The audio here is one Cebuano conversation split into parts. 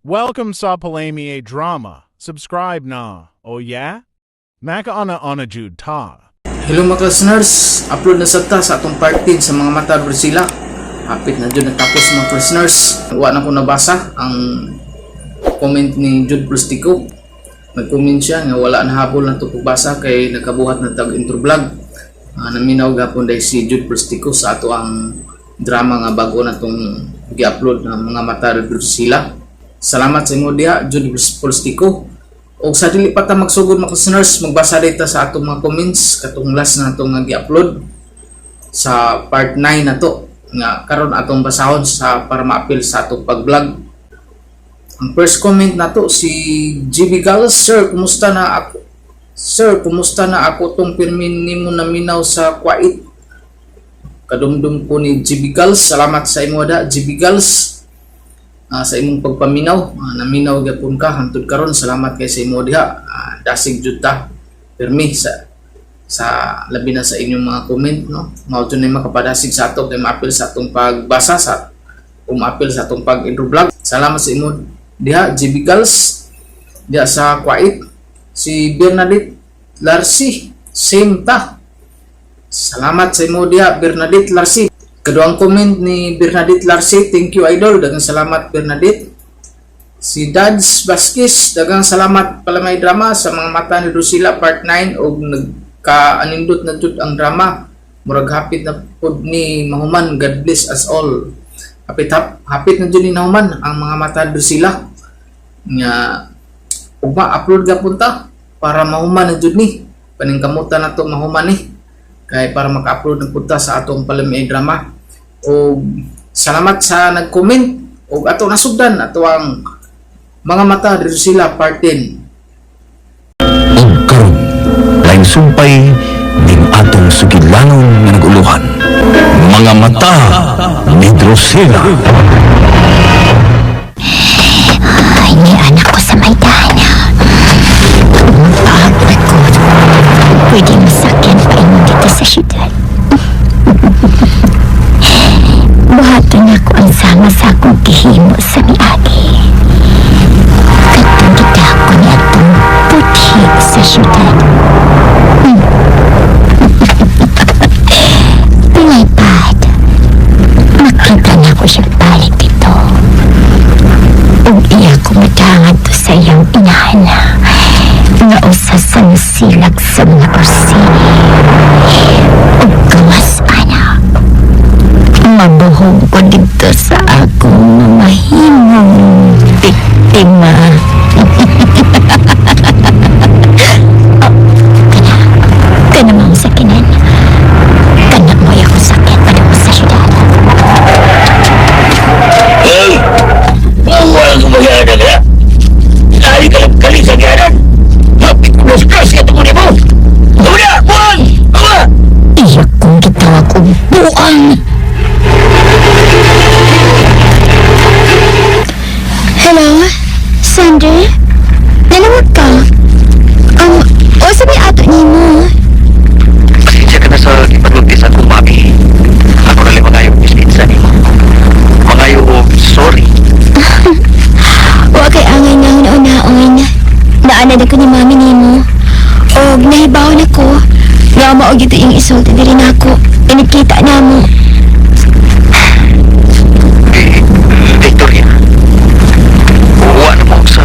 Welcome sa Palami Drama. Subscribe na. Oh yeah? Makaana ana jud ta. Hello mga listeners, upload na sa ta sa atong part 10 sa Mga Mata Drusilla. Hapit na jud natapos, mga listeners. Wa na ko nabasa ang comment ni Jude Plastico. Nag-comment siya nga wala na habol na to pagbasa kay nakabuhat na tag intro vlog. Naminaw gapon dahil si Jude Plastico sa ato ang drama nga bago na tong gi-upload na Mga Mata Drusilla. Salamat sa imo diha, Jude Plastico. O sa dili pa ta magsugod, mga listeners, magbasa dito sa atong mga comments katong last na atong nga gi-upload sa part 9 na to nga karon atong basahon sa para maapil sa atong pag-vlog. Ang first comment nato si GB Gals, "Sir, kumusta na ako? Sir, kumusta na ako tong pirmin nimo naminaw sa Kuwait? Kadumdum ko ni GB Gals." Salamat sa imo da, GB Gals, sa imong pagpaminaw. Naminaw gyapon ka hangtod karon. Salamat kay sa imo diha. Dasig jud ta pirmi sa labi na sa inyong mga comment, no? Mao jud na makapadasig sa ato kay maapil sa atong pagbasa sa umaapil sa atong pag intro vlog. Salamat sa imo diha, GB Gals, diha sa Kuwait. Si Bernadette Larsi, same ta. Salamat sa imo diha, Bernadette Larsi. Kaduang comment ni Bernadette Larsi, "Thank you, idol." Daghang salamat, Bernadette. Si Dads Vasquez, "Daghang salamat, Palamay Drama, sa Mga Mata ni Drusilla part 9 og nagka-anindot na jud ang drama. Murag hapit na pud ni mahuman. God bless us all." Hapit hapit na jud ni nahuman ang Mga Mata ni Drusilla. Nga ugma upload gapon ta para mahuman na jud ni. Paningkamutan na to mahuman ni kay para maka-upload na pud ta sa atong Palami Drama. O salamat sa nag-comment og ato nasugdan ato ang Mga Mata Drusilla part 10. Ug karon, laing sumpay ning atong sugilanon nga nag-uluhan. Mga Mata ni Drusilla. Ay, ni anak ko sa Maidan. Pagod ko. Pwede masakyan pa ingon dito sa syudad. Buhaton ako ang sama sa akong gihimo sa miagi. Katong kita ko ni atong puti sa syudad. Pinaypad. Makita na ko siya balik dito. Ug iya ko madangan to sa iyang inahan nga usa sa nasilag sa mga Orsini. Ug gawas ana, mabuhong ko dito sa akong mamahimong biktima. Oh, kana, kana mga sakinan. Kana mo ako sakit padung sa syudad. Hey! Buwang kumayanan ka! Ay ka lang kali sa ganan! Hapit ko na stress ka tungkol mo! Una! Buwang! Awa! Iya kong gitawag og buang. Hello, Sander? Nalawag ka? O sabi ato nimo? Pasensya ka na sa gipanulti sa akong mami. Ako na lang mangayo dispensa nimo. Mangayo og sorry. Wa kay angay nga hunaon. Naanad ako ni mami nimo. Og nahibaw na ko nga mao gito yung isulti diri nako. Inikita na mo. Eh, Victoria. Wa na mo sa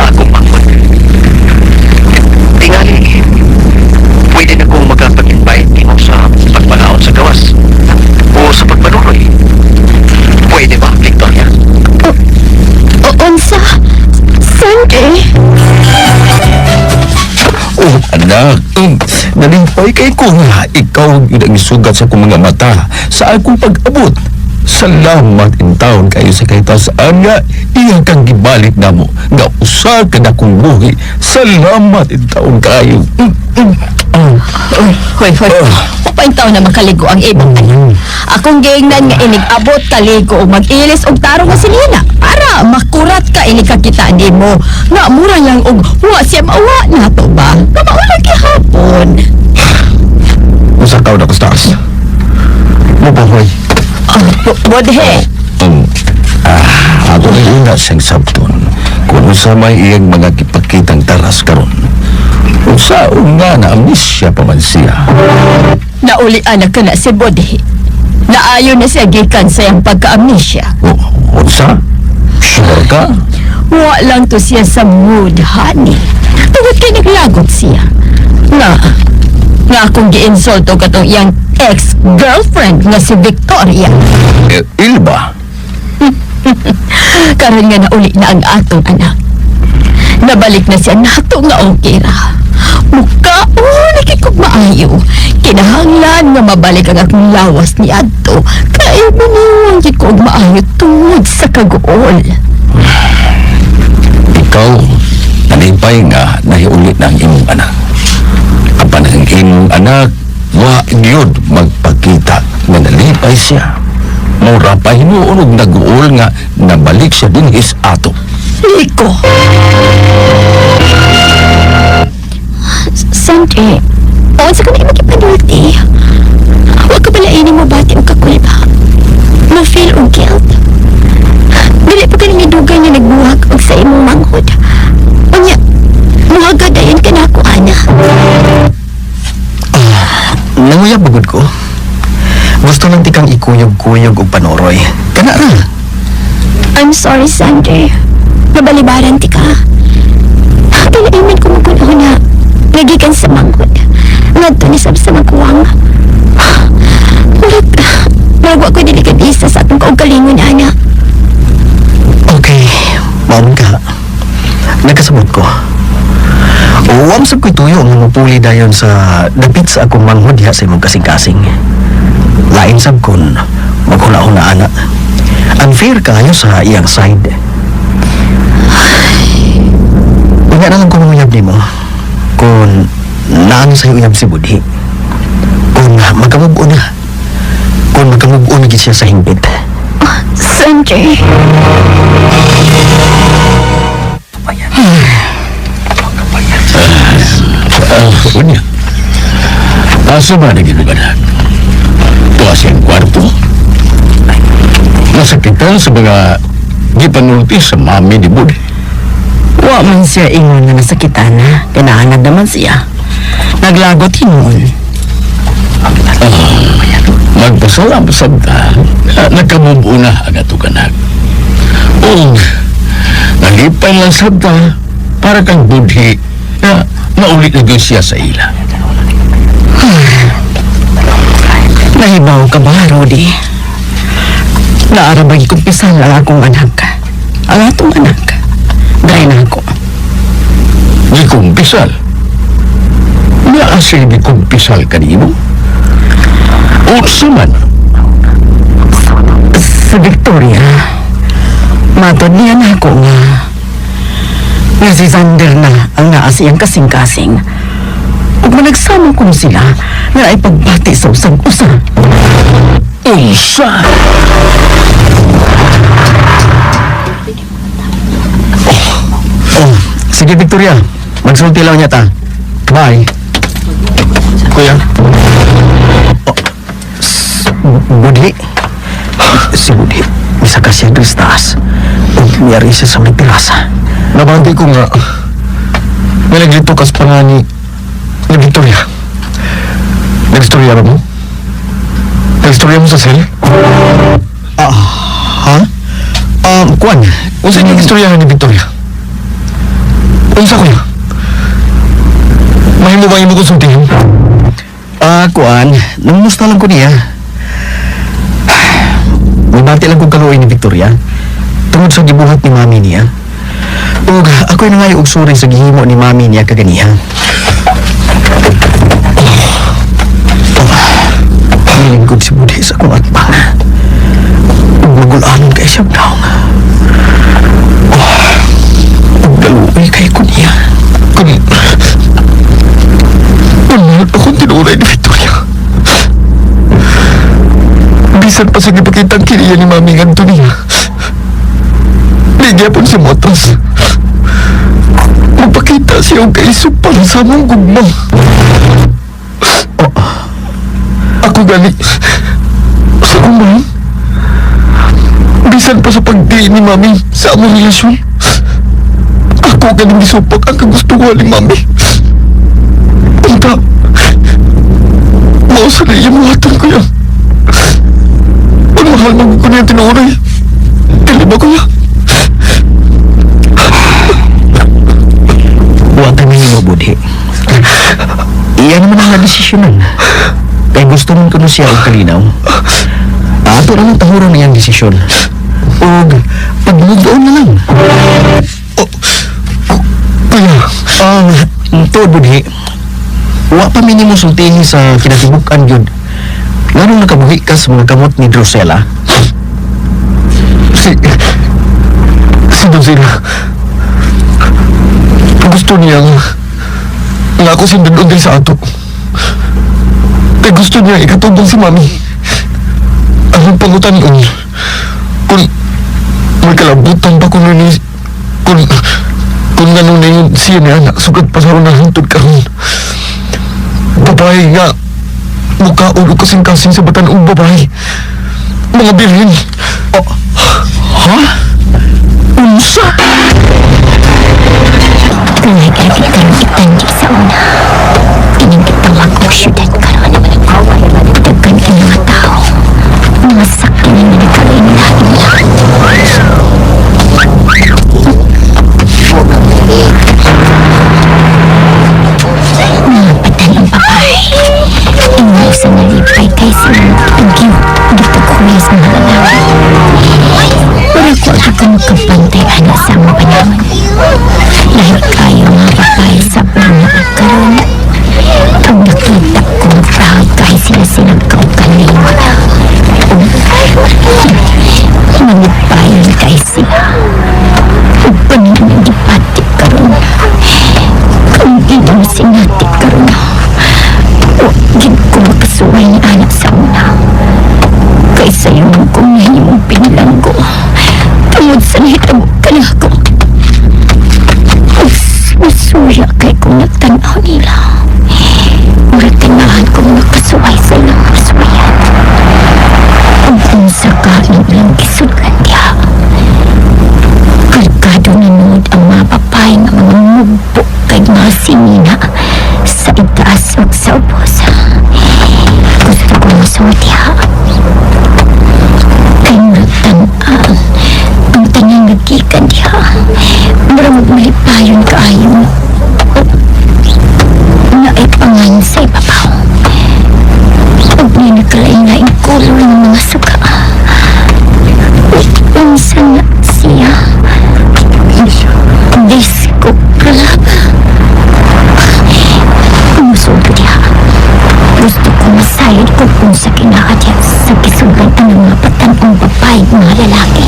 akong manghod. Tingali, pwede na kong makapag-invite nimo sa pagpalaot sa gawas o sa pagpanuroy. Pwede ba, Victoria? O unsa? Sander? Oh, anak, nalipay kay ko nga ikaw yun ang isugat sa akong mga mata sa akong pag-abot. Salamat in taon kayo sa kahitasan nga iya kang gibalik namo nga usa ka dakong buhi. Salamat in taon kayo. Ah. Hoy, hoy. Upain taon na makaligo ang ibang anak. Akong giingnan nga inig abot kaligo og mag-ilis og tarong nga sinina para makurat ka inig kakita nimo. Nga mura lang og wa siya mauwa na to ba? Kamaulang gihapon. Usa ka na kustas. Mo pa, hoy. Ah, bodhe. Ah, Ako una siyang sabton kung unsa may iyang mga gipakitang taras karon. Unsaon nga na amnesia pa man siya. Naulian na ka na si Budhi. Naayon na siya gikan sa iyang pagka-amnesia. O, unsa? Sure ka? Wa lang to siya sa mood, honey. Tungod kay naglagot siya. Nga, nga akong giinsulto katong iyang ex-girlfriend nga si Victoria. Eh, Ilba? Karon nga nauli na ang atong anak. Nabalik na siya nato nga okay ra. Muka, oh, nakikog maayo. Kinahanglan nga mabalik ang akong lawas ni Adto. Kay maniwang gid ko og maayo tungod sa kaguol. Ikaw, nalipay nga nahiulit na ang imong anak. Apan ang imong anak, wa gyud magpakita nga nalipay siya. Mura pa hinuon og naguol nga nabalik siya dinhis ato. Nico! Sandre, unsa ka na imagipanulti? Wa ka bala ini mo bati og kakulpa? Mo feel og guilt? Dili pa ka dugay nga nagbuhag og sa imong manghod. Unya, muhaga dayon ka nako, ana. Nanguyab bagod ko. Gusto lang tikang ikuyog-kuyog og panoroy. Kana ra. I'm sorry, Sandre. Nabalibaran ti ka. Kailangan ko magunaw na nagikan sa manghod. Ngadto ni sab sa magkuwang. Murag, murag wa ko dili isa sa atong kaugalingon, ana. Okay, maon ka. Nagkasabot ko. Uwam sab ko'y tuyo nga mapuli dayon sa dapit sa akong manghod diha sa imong kasing-kasing. Lain sab kun maghuna-huna ana. Unfair kayo sa iyang side. Unya na lang kung uyab nimo. Kung naan sa uyab si Budhi. Kung magkamove na. Kung magkamove on gid siya sa hingbit. Sandre. Unya. Asa ba na ginuganak? Tuwa siyang kwarto. Nasakitan sa mga gipanulti sa mami ni Budi. Wa man siya ingon nga nasakitan na. Kinahanad naman siya. Naglagot hinuon. Magpasalamat sabta, nagkamubo na ang atong anak. Ug nalipay lang sabta para kang budhi na naulit na gyud siya sa ila. Nahibaw ka ba, Rudy? Naarabag ikumpisal ang akong anak. Ang atong anak. Dahil na ako. Gikumpisal. Naa siya gikumpisal kanimo? Unsa man? Sa Victoria, matod niya na ako nga nga si Xander na ang naa siyang kasing-kasing. Ug managsama kuno sila nga ay pagbati sa usang usa. Unsa? Oh, sige Victoria. Magsulti lang niya ta. Bye. Kuya. Oh, Budhi. Si Budhi. Bisa ka siya diri sa taas. Ug miyari siya sa may terasa. Nabati ko nga may naglito kas pa nga ni Victoria. Nagstorya ba mo? Nagstorya mo sa sel? Ha? Kuan. Unsa inyong istorya ni Victoria? Unsa kuya? Mahimo ba imo konsultihin? Kuan. Nangumusta lang ko niya. Mabati lang kong kaluoy ni Victoria. Tungod sa gibuhat ni mami niya. Ug ako'y nangayo og suri sa gihimo ni mami niya kaganiha. Oh, nilingkod si Budhi sa akong atbang. Ug magulanon kay siya daw. Oh, ug daluoy kay ko niya. Kung mahal akong tinuray ni Victoria. Bisan pa sa gipakitang kiniya ni mami ngadto niya. Di gyapon si Motos. Magpakita siya og kaisog para sa among gugma. Oh, ako gani sa kumain. Bisan Bisan pa sa pagdiin ni Mami sa among relasyon, ako ganing gisupak ang kagustuhan ni Mami. Unta, mao sa na iyang buhaton, kuya. Kung mahal man ko niya tinuoray, dili ba, kuya? Huwag ka nang mabudhi. Iyan naman ang desisyonan. Kay gusto mong kuno siya og kalinaw. Ato na lang tahuron iyang desisyon. Og pag-move on na lang. Kuya, Tuod budhi. Wa pa minimo sultihi sa kinatibuk-an gyud. Nganong nakabuhi ka sa mga kamot ni Drusela? Si Drusilla, gusto niya nga ako siyang dun sa ato. Kay gusto niya ikatubang si Mami. Anong pangutan-on? Kung may kalabutan pa kuno ni kung ganun na yun siya ni anak sugad pa sa na hangtod karon. Babae nga mukha og kasing-kasing sa batan-ong babae. Mga birhen. Oh, ha? Unsa? Tunay kay karon itanji sa una. Kining gitawag og syudad karon. Daghan kay mga tao. Mga sakyanan nga nagkalain-lain. Mga batan-ong babae. Ingaw sa nalipay kay silang tugyo gitaghuwis mga lalaki. Pero ko ako makabantay ana sa mga panahon. Lahi kayo mga babae sa una karon. Pag nakita ko proud kay sila silang kaugalingon. Mangipayon kay sila. Ug panin gipati karon. Kung di mo sinati karon. Wa gid ko makasuway ni anak sa una. Kay sayo man kong nahimong pinilanggo. Tungod sa nahitabo kanako. Masuya kay kung nagtanaw nila. Murag tanahan kong makasuway sa ilang kasuwayan. Ug unsa ka ang ilang gisudlan diha. Kargado na nuod ang mga babae nga mga mugbo kay mga sinina sa itaas ug sa ubos. Gusto ko masuway diha. Kay murag tan-an ang tanang nagikan diha. Murag magmalipayon kaayo. Naay pangan sa ibabaw. Ug may nagkalain-laing kolor ng mga suka. Unsa na siya? Disco club. Musulod ko diha. Gusto ko masayod kung unsa kinaka diha sa gisudlan ang mga batan-ong babae mga lalaki.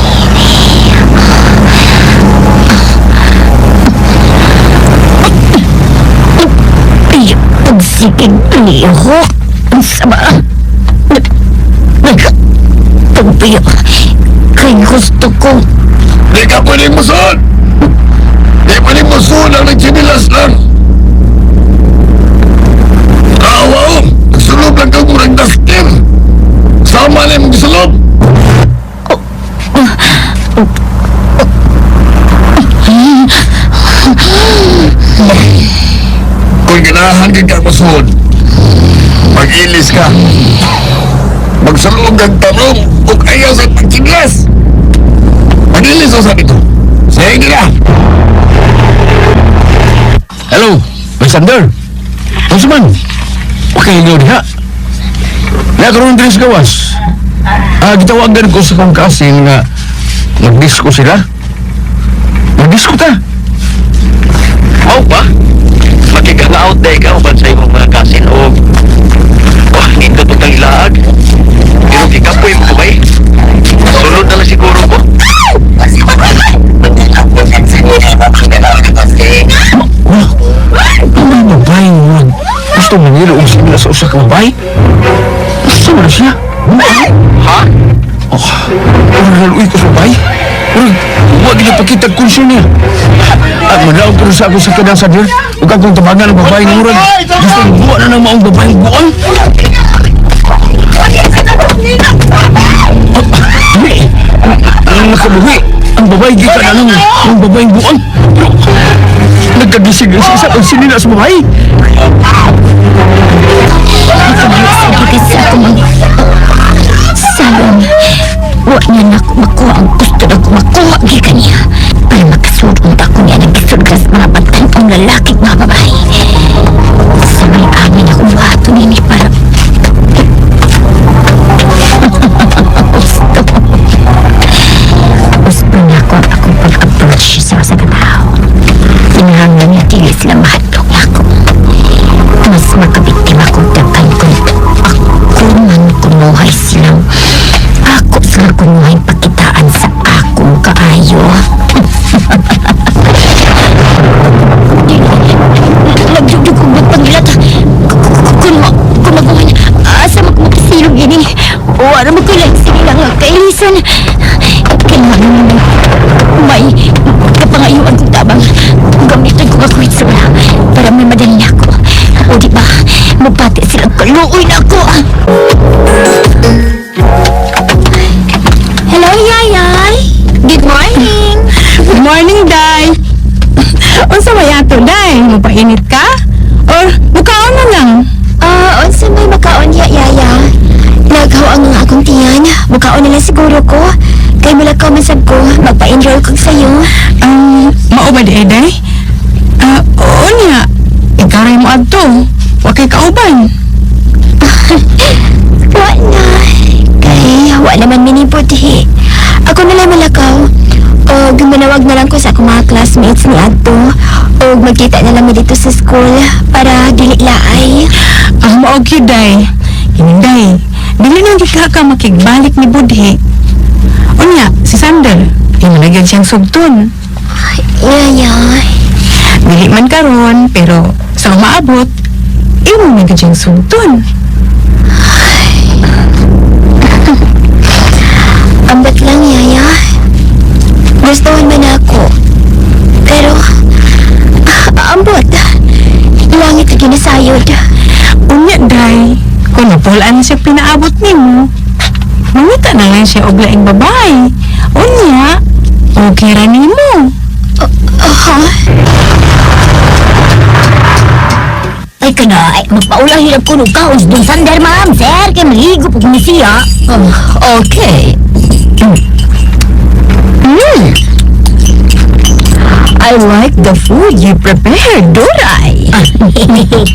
Ay, pagsigig lihok. Unsa ba? Pagbiyo. Kay gusto ko. Di ka pwedeng musuod! Di pwedeng musuod ang nagchinilas lang! Awa oh! Nagsulob lang kang murang duster! Sama na yung gisulob! Kung ganahan kang musuod, mag-ilis ka. Magsulog kang tarong ug ayaw sa pagchinilas! Mag-ilis sa dito! Sige na! Hello, Alexander. Unsa man? Okay, nga diha. Nakaroon din sa gawas. Ah, gitawagan ko sa kong cousin nga mag-disco sila. Mag-disco ta. Mao ba? Makikang-out na ikaw ban sa imong mga cousin o wah, nindot og kang ilaag. Pero gikapoy mo ko bay. Sunod na lang siguro ko. Wala. Ang babae nga gusto mangilo og sila sa usa ka babae. Gusto mo na siya? Ha? Oh, murag naluoy ko sa babae. Murag, wa gid pakita konsyon niya. At manaog ko sa ako sa kanang sa dir. Ug akong tabangan ang babae nga murag gusto buwa na ng maong babae buon. Dili. nakabuhi. Ang babae gikan anang ang babaeng buang. Pero nagkagising sa isa ang sinina sa babae. Sa gikas sa akong mga salon. Wa niya na ako makuha ang gusto na ko makuha gikan niya. Para makasulod unta ko niya ng gisulod sa mga batan-ong lalaki mga babae. Sa may amin akong buhaton nini para gusto. Gusto na ako ang akong pag-approach sa sa katao. Kinahanglan niya dili sila mahadlok ako. Mas makabiktima kong daghan kung ako man kumuhay silang ako sila kumuhay pakitaan sa akong kaayo. Nagdugdug kong magpangilat. Kung kung maguhan, asa magmakasilog ini. Wala mo ko lang sila nga kailisan. Kailangan may kapangayuan kong tabang. Gamitin ko ako itsura para may madali na ako. O di ba, mabati silang kaluoy na ako. Hello, Yayay! Good morning! Good morning, Day. Unsa may ato, Day? Mupainit ka? Or mukaon na lang? Ah, unsa may makaon ya, Yaya? Naghaw ang akong tiyan. Mukaon na lang siguro ko. Kay mulakaw man sad ko, magpa-enroll kog sayo. Mao ba di, Day? Oo niya. Ikaw rin mo adto. Wa kay kauban. Wa na. Kay wa naman miniputi. Ako na lang malakaw. O manawag na lang ko sa akong mga classmates ni Adto. O magkita na lang mi dito sa school para dili laay. Ah, mao gyud, Day. Kining Day, dili nang gika ka makigbalik ni Budhi. Unya, si Sander, imo na gyud siyang sugton. Yaya. Dili man karon, pero sa umaabot, imo na gyud siyang sugton. Ambot lang, Yaya. Gustuhan man ako. Pero, ambot. Langit ang ginasayod. Unya, Day, kung napulaan siya pinaabot nimo, mangita na lang siya og laing babae. Unya, okay ra nimo. Aha. Ay kana, ay, magpaula hirap ko nung kaon sa Sander, ma'am, sir, kay maligo pag ni siya. Oh, okay. I like the food you prepared, Duray.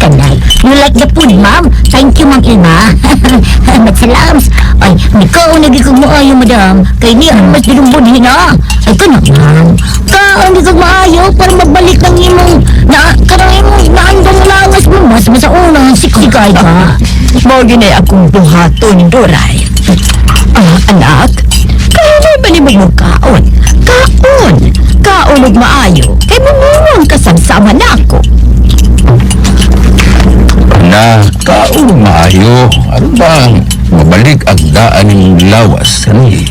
Kanay, you like the food, ma'am? Thank you, ma'am Ilma. Matsalams. Ay, mikaw nagi kog maayo, madam. Kay niya mas ginumbudhi na. Ay, kana, ma'am. Kaon di kog maayo para magbalik ng imong na kanang imong naandang lawas mo mas sa una siksikay ka. Mao gyud akong buhaton, Duray. Ah, anak, kaya ba ni mo kaon? Kaon! Kaon og maayo. Kay mumuwang kasabsama nako. Na kaon maayo. Ano ba mabalik ang daan ng lawas ni?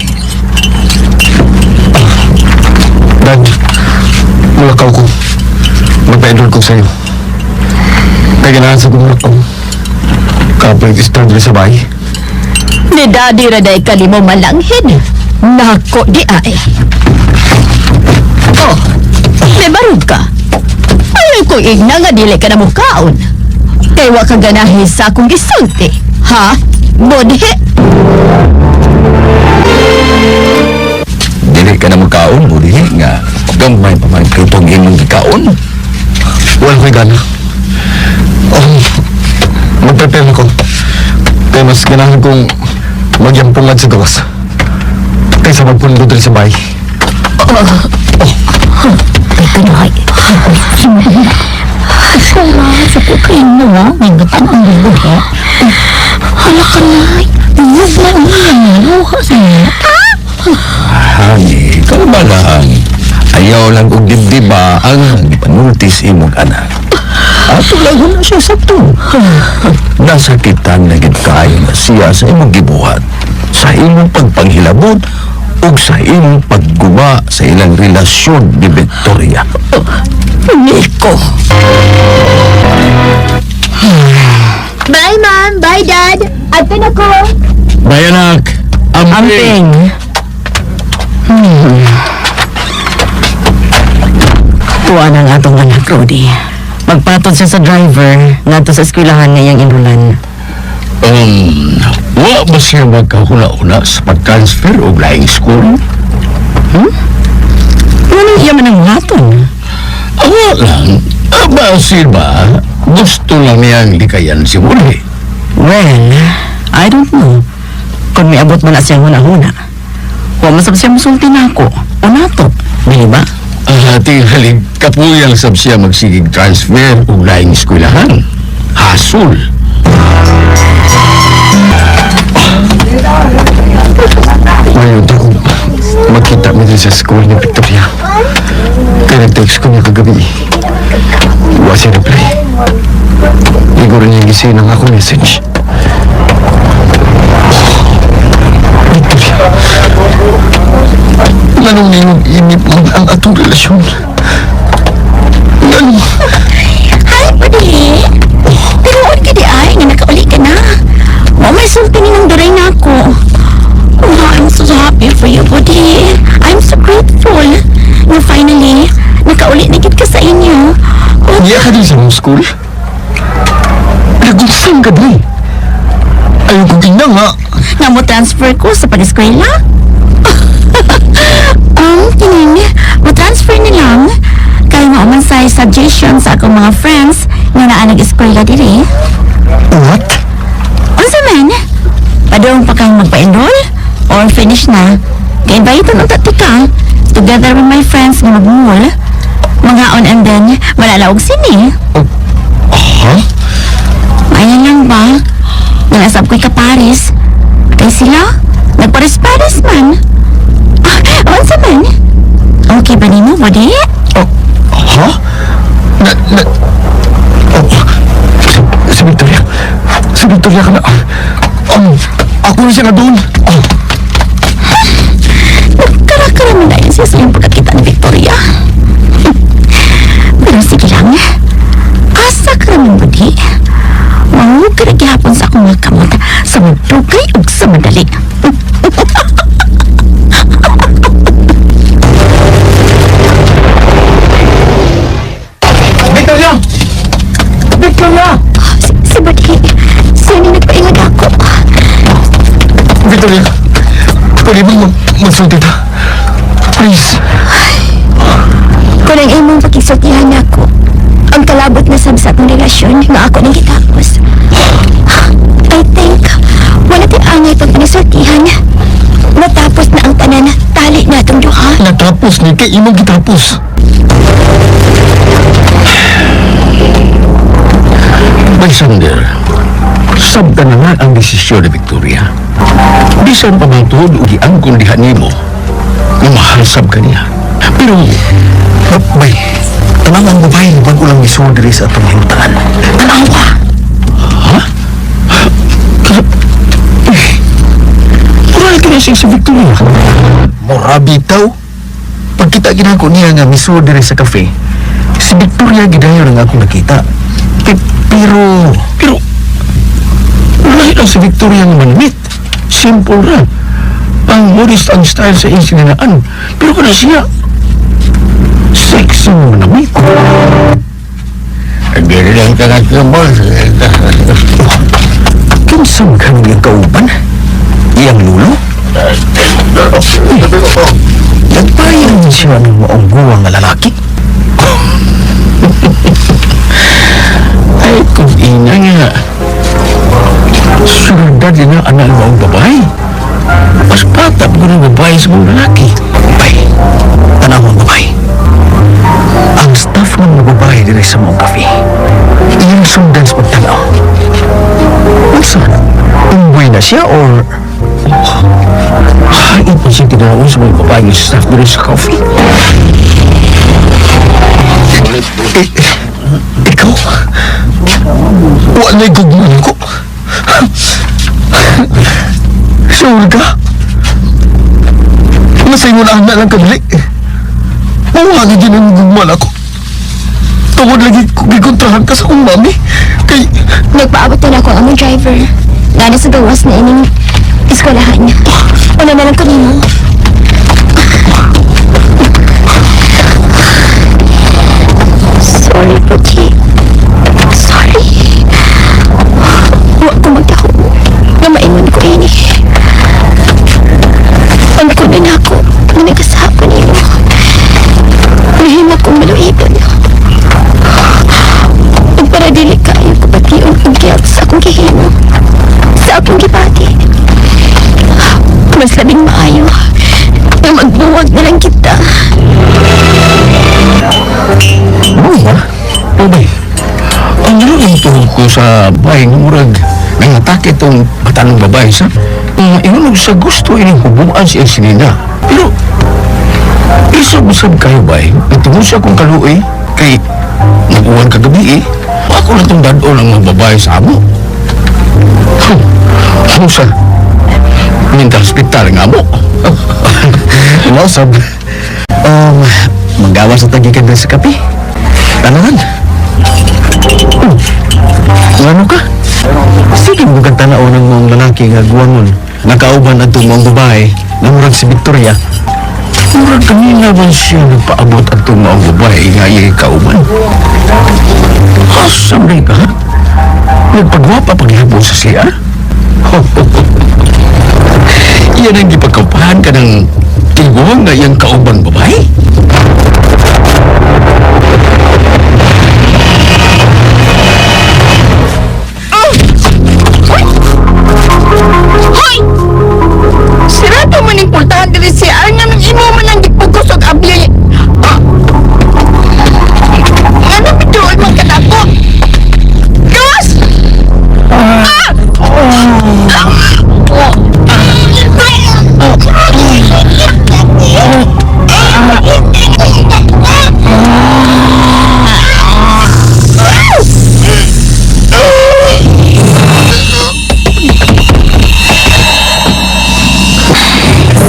Dad, mulakaw ko. Magpa-enroll ko sa'yo. Kaya ganahan sa kumulakaw. Kapoy start sa bahay. Ni Daddy raday kalimo malanghin. Nako di ay. Oh, may barog ka. Ayaw ko igna nga dili ka na mukaon. Kay wa ka ganahi sa akong gisulti. Ha? Bodhe? Dili ka na magkaon, budhi nga. Gamay pa man kitong imong gikaon. Wala ko'y gana. Oh, mag-prepare ako. Kaya mas ganahan kong magyampungan sa gawas. Kaysa magpundo diri sa bahay. Ay, kanay. Sa ko kayo no, may gatan ang bubuhe. Hala kanay. Huwag na niya. Luha sa niya. Hani, ikaw ba lang? Ayaw lang og dibdiba ang panultis imong anak. Ato lang na siya sakto. Nasakitan na gid kaayo na siya sa imong gibuhat, sa imong pagpanghilabot, ug sa imong pagguba sa ilang relasyon ni Victoria. Nico. Bye, Ma'am. Bye, Dad. Adto na ko. Bye, anak. Amping. Tuwa na ang atong anak, Rudy. Magpatod siya sa driver ngadto sa eskwelahan nga iyang enrollan. Wa ba siya magkahuna-una sa pag-transfer o laing school? Ano iya man ang haton? Awa lang. Aba, ba, gusto lang niyang likayan si Jorge. Well, I don't know. Kung may abot man na siyang huna-huna. Wa man sab siya musulti nako. O nato. Dili ba? Tingalig, kapuyang sab siya magsigig transfer o laing eskwelahan. Hasol. Ngayon ako magkita mi din sa school ni Victoria. Kaya nag-text ko niya kagabi. Wa siya reply. Igor niya gising ang akong message. Victoria, nganong ningong inip man ang atong relasyon? Nganong? Hi, Buddy! Pero on ka di ay, nga nakauli ka na. Wa may sulti ni nang duray na ako. Oh, I'm so happy for you, Buddy. I'm so grateful. Na finally, nakauli na gid ka sa inyo. Oh, Niya ka din sa mong school? Nagusang ka din. Ayaw kong ina nga. nga mo transfer ko sa pag-eskwela? Kining, mo transfer na lang. Kaya mao man say suggestion sa akong mga friends nga naa nag-eskwela diri. What? Unsa man? Padung pa kang magpa-enroll? Or finish na? Kay invite unta tika. Together with my friends nga mag-mall. Mga on and then, malalaog sini. Ha? Maayo lang ba? Nalasab ko'y kaparis. Kay sila, nagpares-pares man. Ah, unsa man? Okay ba nimo, Bode? Oh, ha? Na, na, oh, si, si Victoria. Si Victoria ka na. Ako na siya nga doon. Oh, Nagkarakara man dahil siya sa iyong pagkakita ni Victoria. Pero sige lang. Asa ka raman, Budi? Mahug ka na gihapon sa akong mga kamot sa magdugay ug sa madali. Victoria! Victoria! Si Budi, siya ni nagpaingag ako. Victoria, pwede ba magsulti ta? Please. Kung ang imong pakigsultihan nako, ang kalabot na sab sa atong relasyon nga ako nang gitapos. I think, wala ti angay pag panisultihan. Natapos na ang tanan, tali na atong duha. Natapos ni kay imong gitapos. Bystander, sabta na nga ang desisyon ni Victoria. Bisan pa man tuhod o giangkon diha nimo, nga mahal sab ka niya. Pero, Bay, tanang ang babae nga bago lang misuod diri sa atong himutangan. Tanawa! Mura ka na siya si Victoria. Mura bitaw. Pagkita ginako niya nga misuod diri sa cafe, si Victoria gidayon ang akong nakita. Pero, Pero, lahi lang si Victoria nga manamit. Simple ra. Ang modest ang style sa iyang sininaan. Pero kana siya, sexy nga manamit. Dili lang ka nagkambal. kinsa man kanang iyang kauban? Iyang lulo? Nagpayan siya ng maong guwang nga lalaki. Ay, kung ina nga. Sugar daddy na anak mo ang babae. Mas bata pa ko ng babae sa mga lalaki. Bay, tanaw ang babae. Ang staff ng mga babae diri sa maong cafe, iyang sundan sa pagtanaw. Unsa? Unggoy na siya or Hain pa siyang tinanaon sa mga babae ng staff diri sa coffee. Eh, ikaw? Wala'y gugma ko. Sure ka? Masay mo na lang kadali. Mawagi din ang gugma ako. Tungod lagi ko gikontrahan ka sa akong mami. Kay, Nagpaabot na ako ang among driver. Nga sa gawas na ining eskwelahan. Una na lang kanino. ko sa bahay nga murag nangatake itong batanong babae sa ingon sa gusto ining hubuan siya sinina. Pero isab-usab kayo bay, nagtungod siya kong kaluoy kay nag-uwan kagabi eh. Ako na itong dadon ang mga babae sa amo. Ano sa mental hospital nga mo? Mao sab. Manggawas sa tagikan din sa kape. Tanahan. Ngano ka? Sige mo kang tanaw ng mga lalaki nga guwangon. Nakauban adtong mga babae nga murag si Victoria. Murag kanina man siya nagpaabot atong mga babae nga iyang kauban. Asa man ka? Nagpagwapa paghihapon sa siya? Iyan ang gipagkapahan ka ng tigwang nga iyang kauban babae? Hoy! Sirato man yung pultahan diri si Arnam ng imo man ang gipugos og abli. Ah! Ano bituon man kanako? Gawas! Ah!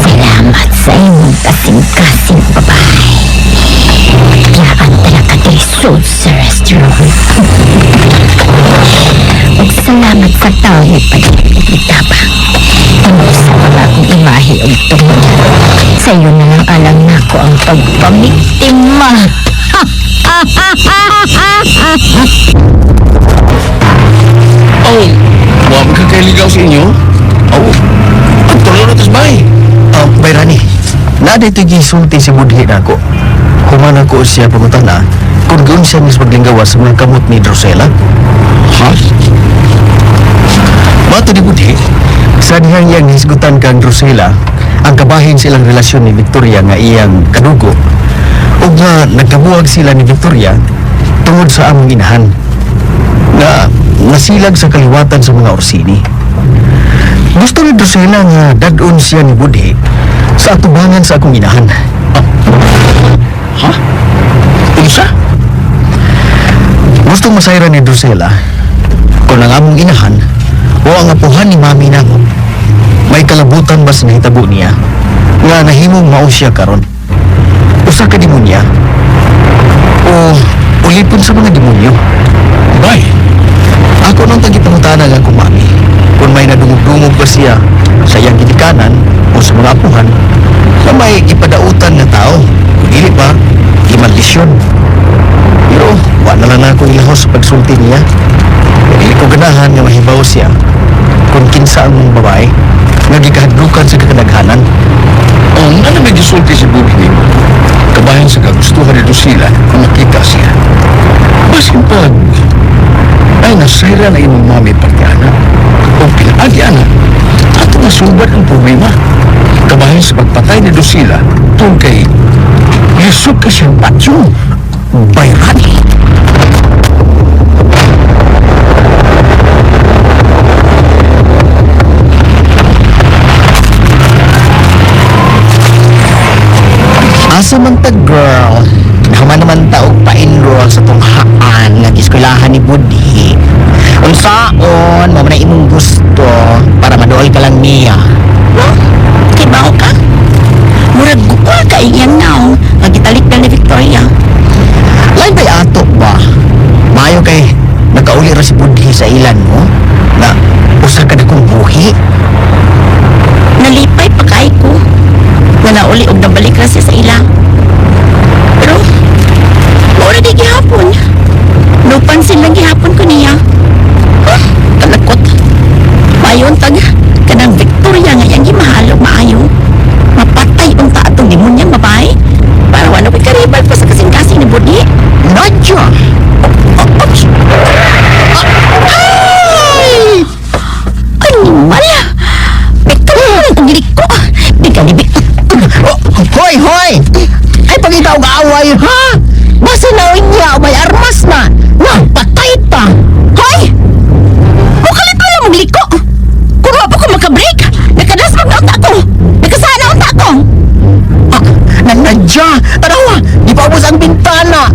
Salamat sa imong kasing-kasing babae. Yaan talaga diri sud sa restaurant. Ug salamat sa tao ni pagkitabang. Imo sa mga akong imahe ug tungod. Sa iyo na lang alang nako ang pagpamiktima. Oh, wa man ka kay sa inyo? Oh, ang tulo na tas bay. Oh, Bayrani. Na dito gisulti si Budhi nako. Human ako siya pangutana kung giun siya mis maglinggawa sa mga kamot ni Drusela. Ha? Mato ni Budhi, sa dihang iyang hisgutan kang Drusela, ang kabahin silang relasyon ni Victoria nga iyang kadugo, ug nga nagkabuwag sila ni Victoria tungod sa among inahan, nga nasilag sa kaliwatan sa mga Orsini. Gusto ni Drusela nga dad-on siya ni Budhi sa atubangan sa akong inahan. Ha? Unsa? Gusto masayra ni Drusela kung ang among inahan o ang apuhan ni mami namo may kalabutan ba sa nahitabo niya nga nahimong mao siya karon. Usa ka demonya o ulipon sa mga demonyo. Bay, Ako nang tagipangutana nga akong mami kung may nadungog-dungog ba siya sa iyang gidikanan o sa mga apuhan na may gipadautan nga tao kung dili ba gimaldisyon. Pero wa na lang ako ilahos sa pagsulti niya. Dili ko ganahan nga mahibaw siya kung kinsa ang mong babae nga gikahadlukan sa kakadaghanan. Ang ano may gisulti si Budhi nimo? Kabahin sa kagustuhan ni Drusilla kung makita siya. Basin pag ay nasayra na imong mami parte ana o pinaagi ana ato masubat ang problema. Kabahin sa pagpatay ni Drusilla tungkol kay lisod ka siyang patyon. Bayrani. Asa man ta, girl? Naman naman ta og pa-enroll sa tunghaan nga eskwelahan ni Budhi. Unsaon, mo man na imong gusto para maduol ka lang niya. Huh? Kibaw ka? Murag gukol ka iyang naong nga gitalik na ni Victoria. Lain ba'y ato ba? Maayo kay nakauli ra si Budhi sa ilan mo na usa ka dakong buhi. Nalipay pa kay ko. Nga nauli og nabalik ra siya sa ila. Pero, mao na di gihapon. Nupansin lang gihapon ko niya. Huh, talakot. Mayon tag, kanang Victoria nga iyang gimahal og maayo. Mapatay unta atong demonyang babae. Para wala ko'y karibal pa sa kasing-kasing ni Budhi. Nadya! Oops! Ay! Animal! Victoria, ang ko. Bigali, Hoy, hoy! Ay, pangita og away, ha? Basta na niya, may armas na. Wah, patay ta! Hoy! Gipaubos ang bintana.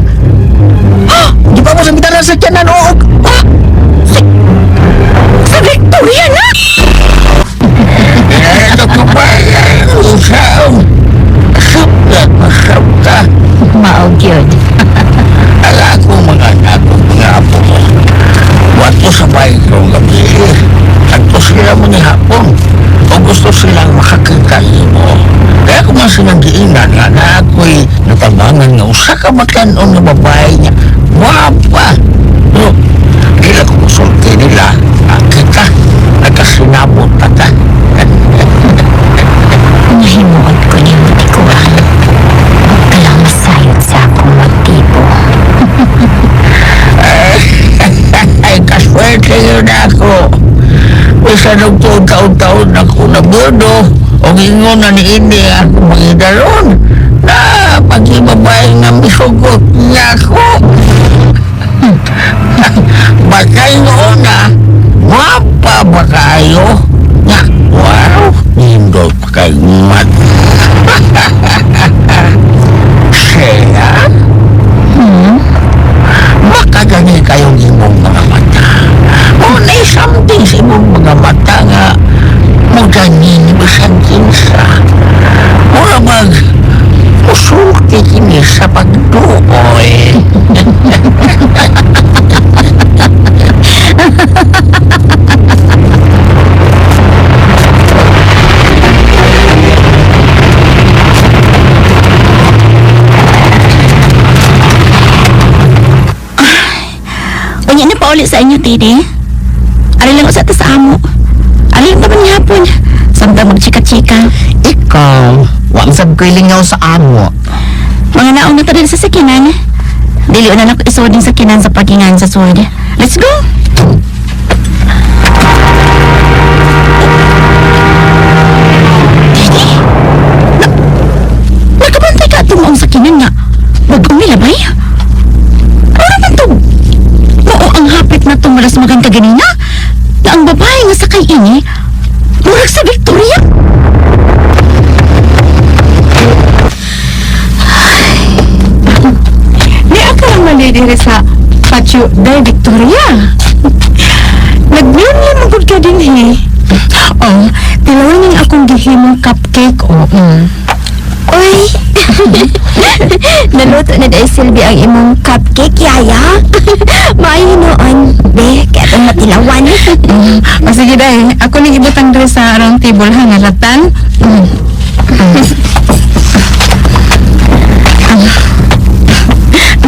Gipaubos ang bintana sa sakyanan o Sa Victoria na! Ito ko ba? Sabta, masabta. Mao gyud. Ang akong mga anak, mga apo ko. Wato sa bahay karong gabi. Adto sila mo ni hapon. O gusto silang makakita nimo. Kaya kung man silang giingnan nga na ako'y natabangan nga usa ka batan-on nga babae niya. Wapa! No, di lang ko musulti nila. Kita, nagkasinabot na ta. Nahimuot ko nimo tikuan. Kalang masayod sa akong motibo. Ay, kaswerte yun ako. Bisan og tuod taon-taon ako nabudo, o ingon na ni ini ako mangidaron, na pag-ibabae nga misugot niya ako. Bakay noon na, wapa ba kayo? Nga, wow, nindot pa kay mat. Siya? Baka gani kayong imong mga mata. O na something sa imong mga mata nga mo ganin bisan kinsa. Mura mag musulti kini sa pagduoy. Unya na pauli sa inyo, Tede. Ari lang usa ta sa amo. Ari lang naman hapon. Samtang magchika-chika. Ikaw, wa man sab ko'y lingaw sa amo. Mga naong na ta rin sa sakinan. Dili na nako isuod yung sakinan sa parkingan sa sud. Let's go! Tede! Nakabantay ka itong maong sakinan nga. Bagong nilabay? Ano man to? Oo, ang hapit na tumalas magan kaganina. Na ang babae nga sakay ini, murag sa Victoria. Ni ako lang mali diri sa Patio de Victoria. Nagmiyong magud ka din he. Oh, tilawan ning akong gihimong cupcake oh. Uy! Naluto na dahil Silvi ang imong cupcake, yaya. Maayo noon. Be, kaya itong matilawan. O sige day, ako ning ibutang diri sa round table ha nga ratan.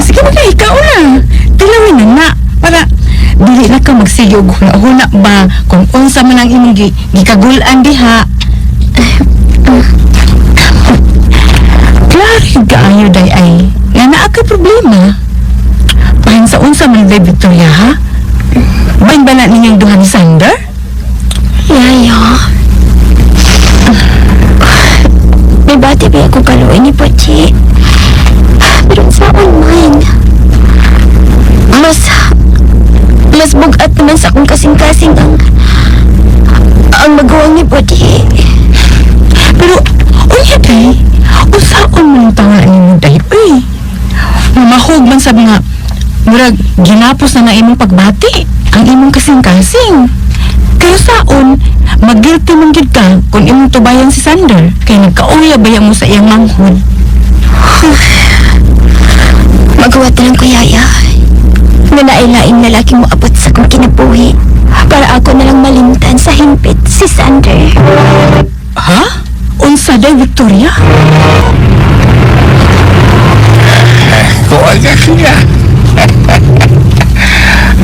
Sige na kay ikaw na. Tilawin na na para dili na ka magsige og huna-huna ba kung unsa man ang imong gikagul-an diha. Klaro kaayo day ay nga naa ka problema. Bahin sa unsa man day Victoria ha? Bahin ba na ninyong duha ni Sander? Yaya. May bati ba ako kaluoy ni Pochi? Pero saon man? Mas bugat naman sa akong kasing-kasing ang magawa ni Pochi. Pero, unya day, unsaon man ang tanga nimo day, uy. Mamahog man sabi nga, murag ginapos na na imong pagbati, ang imong kasing-kasing. Kaya saon, mag-guilty man gyud ka kung imong tubayan si Sander, kay nagkauya ba mo sa iyang manghod. Magawa na lang ko, Yaya. Nga nailaing lalaki mo abot sa akong kinabuhi para ako na lang malimtan sa himpit si Sander. Ha? Unsa day, Victoria? Kuha ka siya.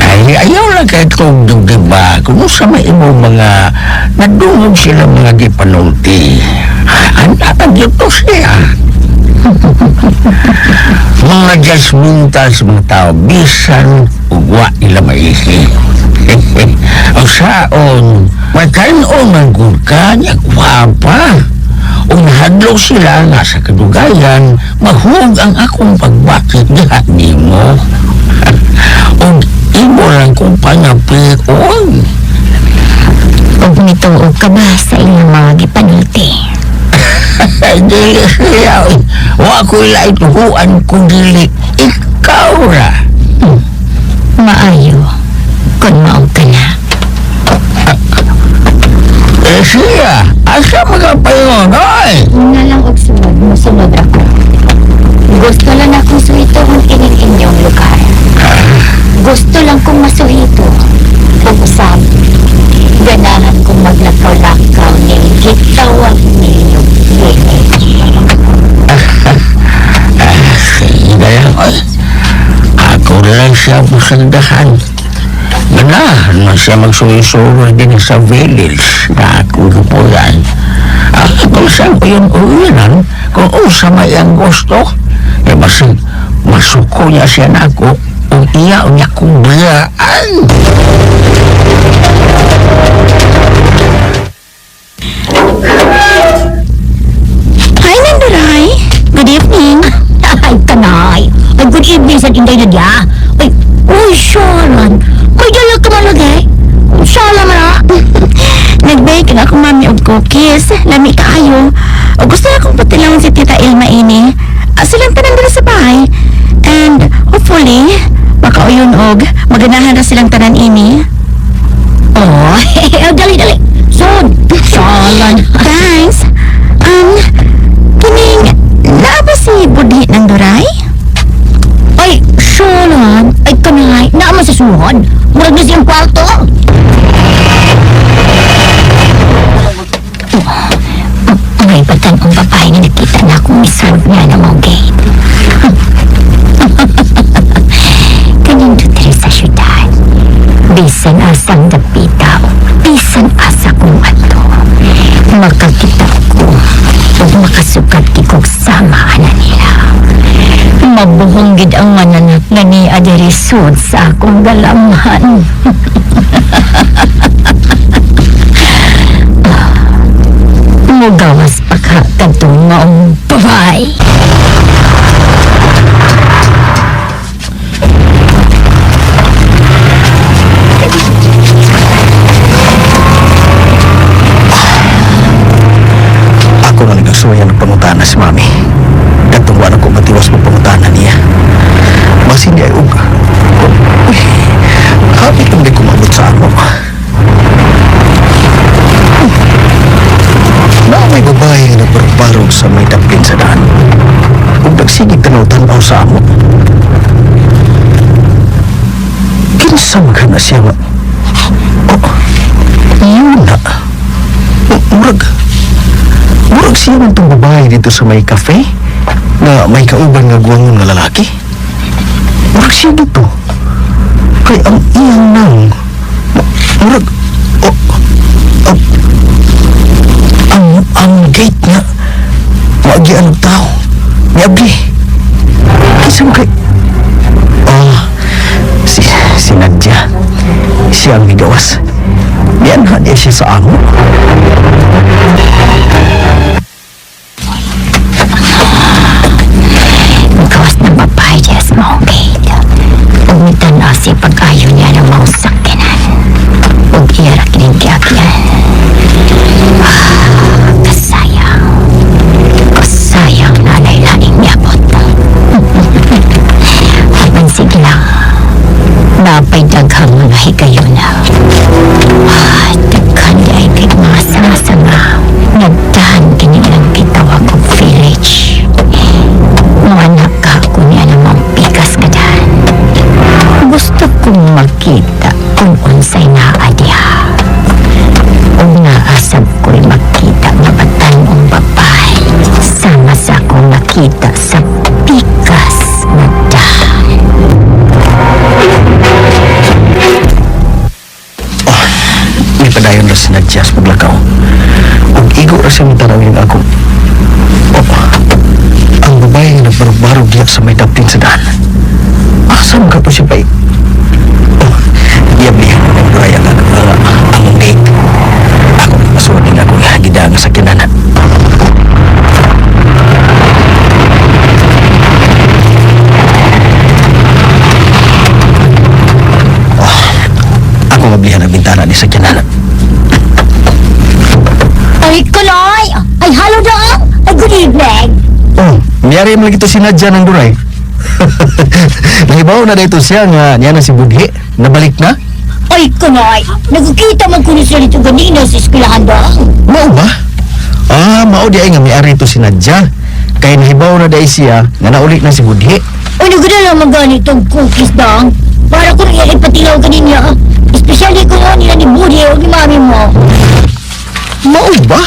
Ay, ayaw lang kay tugdog, diba? Kung sa may imong mga nadungog sila mga gipanulti. Anak to siya. Mga judgmental sa mga tao, bisan ugwa nila maihi. O saon, matanon man gud ka niya, gwapa. Ug nahadlok sila nga sa kadugayan, mahug ang akong pagbakit diha nimo. Ug imo lang kong pangapion. Ug nituo ka ba sa inyong mga gipanulti? Ay, dili siya. Wa Wa ko ila ituhuan kung dili ikaw ra. Maayo. Kung mao ka na. Eh siya, asa magapayon, oy? Una lang og sunod, musunod ako. Gusto lang akong suhitohon kining inyong lugar. Gusto lang kong masuhito. Ug usab, ganahan kong maglakaw-lakaw ning gitawag ninyo village. Sige na lang, oy. Ako na lang siya pusandahan. Ganahan man siya magsuwi-suwi din sa village na ako gipuyan. Ako siyang uyon-uyonan kung usa may ang gusto. Eh, basig, masuko niya siya nako kung iya niya kong bayaan. Hi, Nanduray. Good evening. Ay, kanay. Ay, good evening sa Inday Nadia. Ay, uy, Sharon. May dala ka man lagi. Sala man ah. Nag-bake na ako, mami, og cookies. Lami kaayo. O gusto na akong patilawan si Tita Ilma ini. Silang tanan dira sa bahay. And hopefully, makauyon og maganahan na silang tanan ini. Oh, dali, dali. Sod. Shalan. Thanks. Kining, naa ba si Budhi ng Duray? Ay, Shalan. Ay, kanay. Naman sa suhod. Murag na siyang kwarto. May batan ang babae nga nakita na akong misulod niya ng mga gate. Kanin diri sa syudad. Bisan asang dapita o bisan asa kong ato. Makakita ko o makasukat kikog sama ana nila. Mabuhong gid ang mananak nga ni adiri sud sa akong galamhan. Mugawas pa ka kadtong maong babae. Ako na nagasuwayan ng pangutana si Mami. Katong wala ko matiwas mo pangutana niya. Basin di ay og. Uy, hapit ang di kumabot sa amo. Na may babae nga nagbarbarog sa may dapin sa daan. Ug nagsigig tanaw-tanaw sa amo. Kinsa man na siya nga? Oh, yun na. Murag, murag siya man tong babae dito sa may cafe na may kauban nga guwangon nga lalaki. Murag siya dito. Kay ang iyang nang murag oh, oh, ang gate nga maagian og tao. Niabli. Kinsa man kay si Nadia. Siya ang migawas. Nianha niya siya sa amo. Gawas ng babae diya sa maong gate. Ug mitanaw siya pag-ayo niya ng maong sakyanan. Ug iya ra kining giagyan. Kasayang. Kasayang nanay laing niabot. Apan sige lang. Napay daghang mga higayon. Daghan di ay kay mga sanga-sanga. Nagdahan kini ilang gitawag og village. Mga ka ko niya namang pikas ka dyan. Gusto kong makita kung unsay naa diha. Ug naasab ko'y makita nga batan-ong babae. Sama sa akong nakita sa pikas nga dahan. May padayon ra si Nadia sa paglakaw. Ug igo ra siya mitanaw yung ako. Oh, ang babae nga nagbarog-barog diya sa may dapin sa daan. Asa man ka to siya pa? Oh, iyab niya nagduraya ang among gate. Ako nagpasuod din ako nga gidanga sa kinana. Oh, ako mablihan ang bintana ni sa kinana. Ay, Kaloy! Ay, hello, Dong! Ay, good evening! Oh, Miyari mo lagi to si Nadja ng Duray. Nahibaw na dito siya nga niya na si Budhi. Nabalik na? Ay, kanay, nagkikita man ko ni siya dito ganina sa eskwelahan dang. Mao ba? Ah, mao di ay nga miari to si Nadja. Kay nahibaw na dai siya nga naulit na si Budhi. Ay, nagdala man ganitong cookies dang. Para ko nang ipatilaw kaninya. Espesyali ko nga nila ni Budhi o ni mami mo. Mao ba?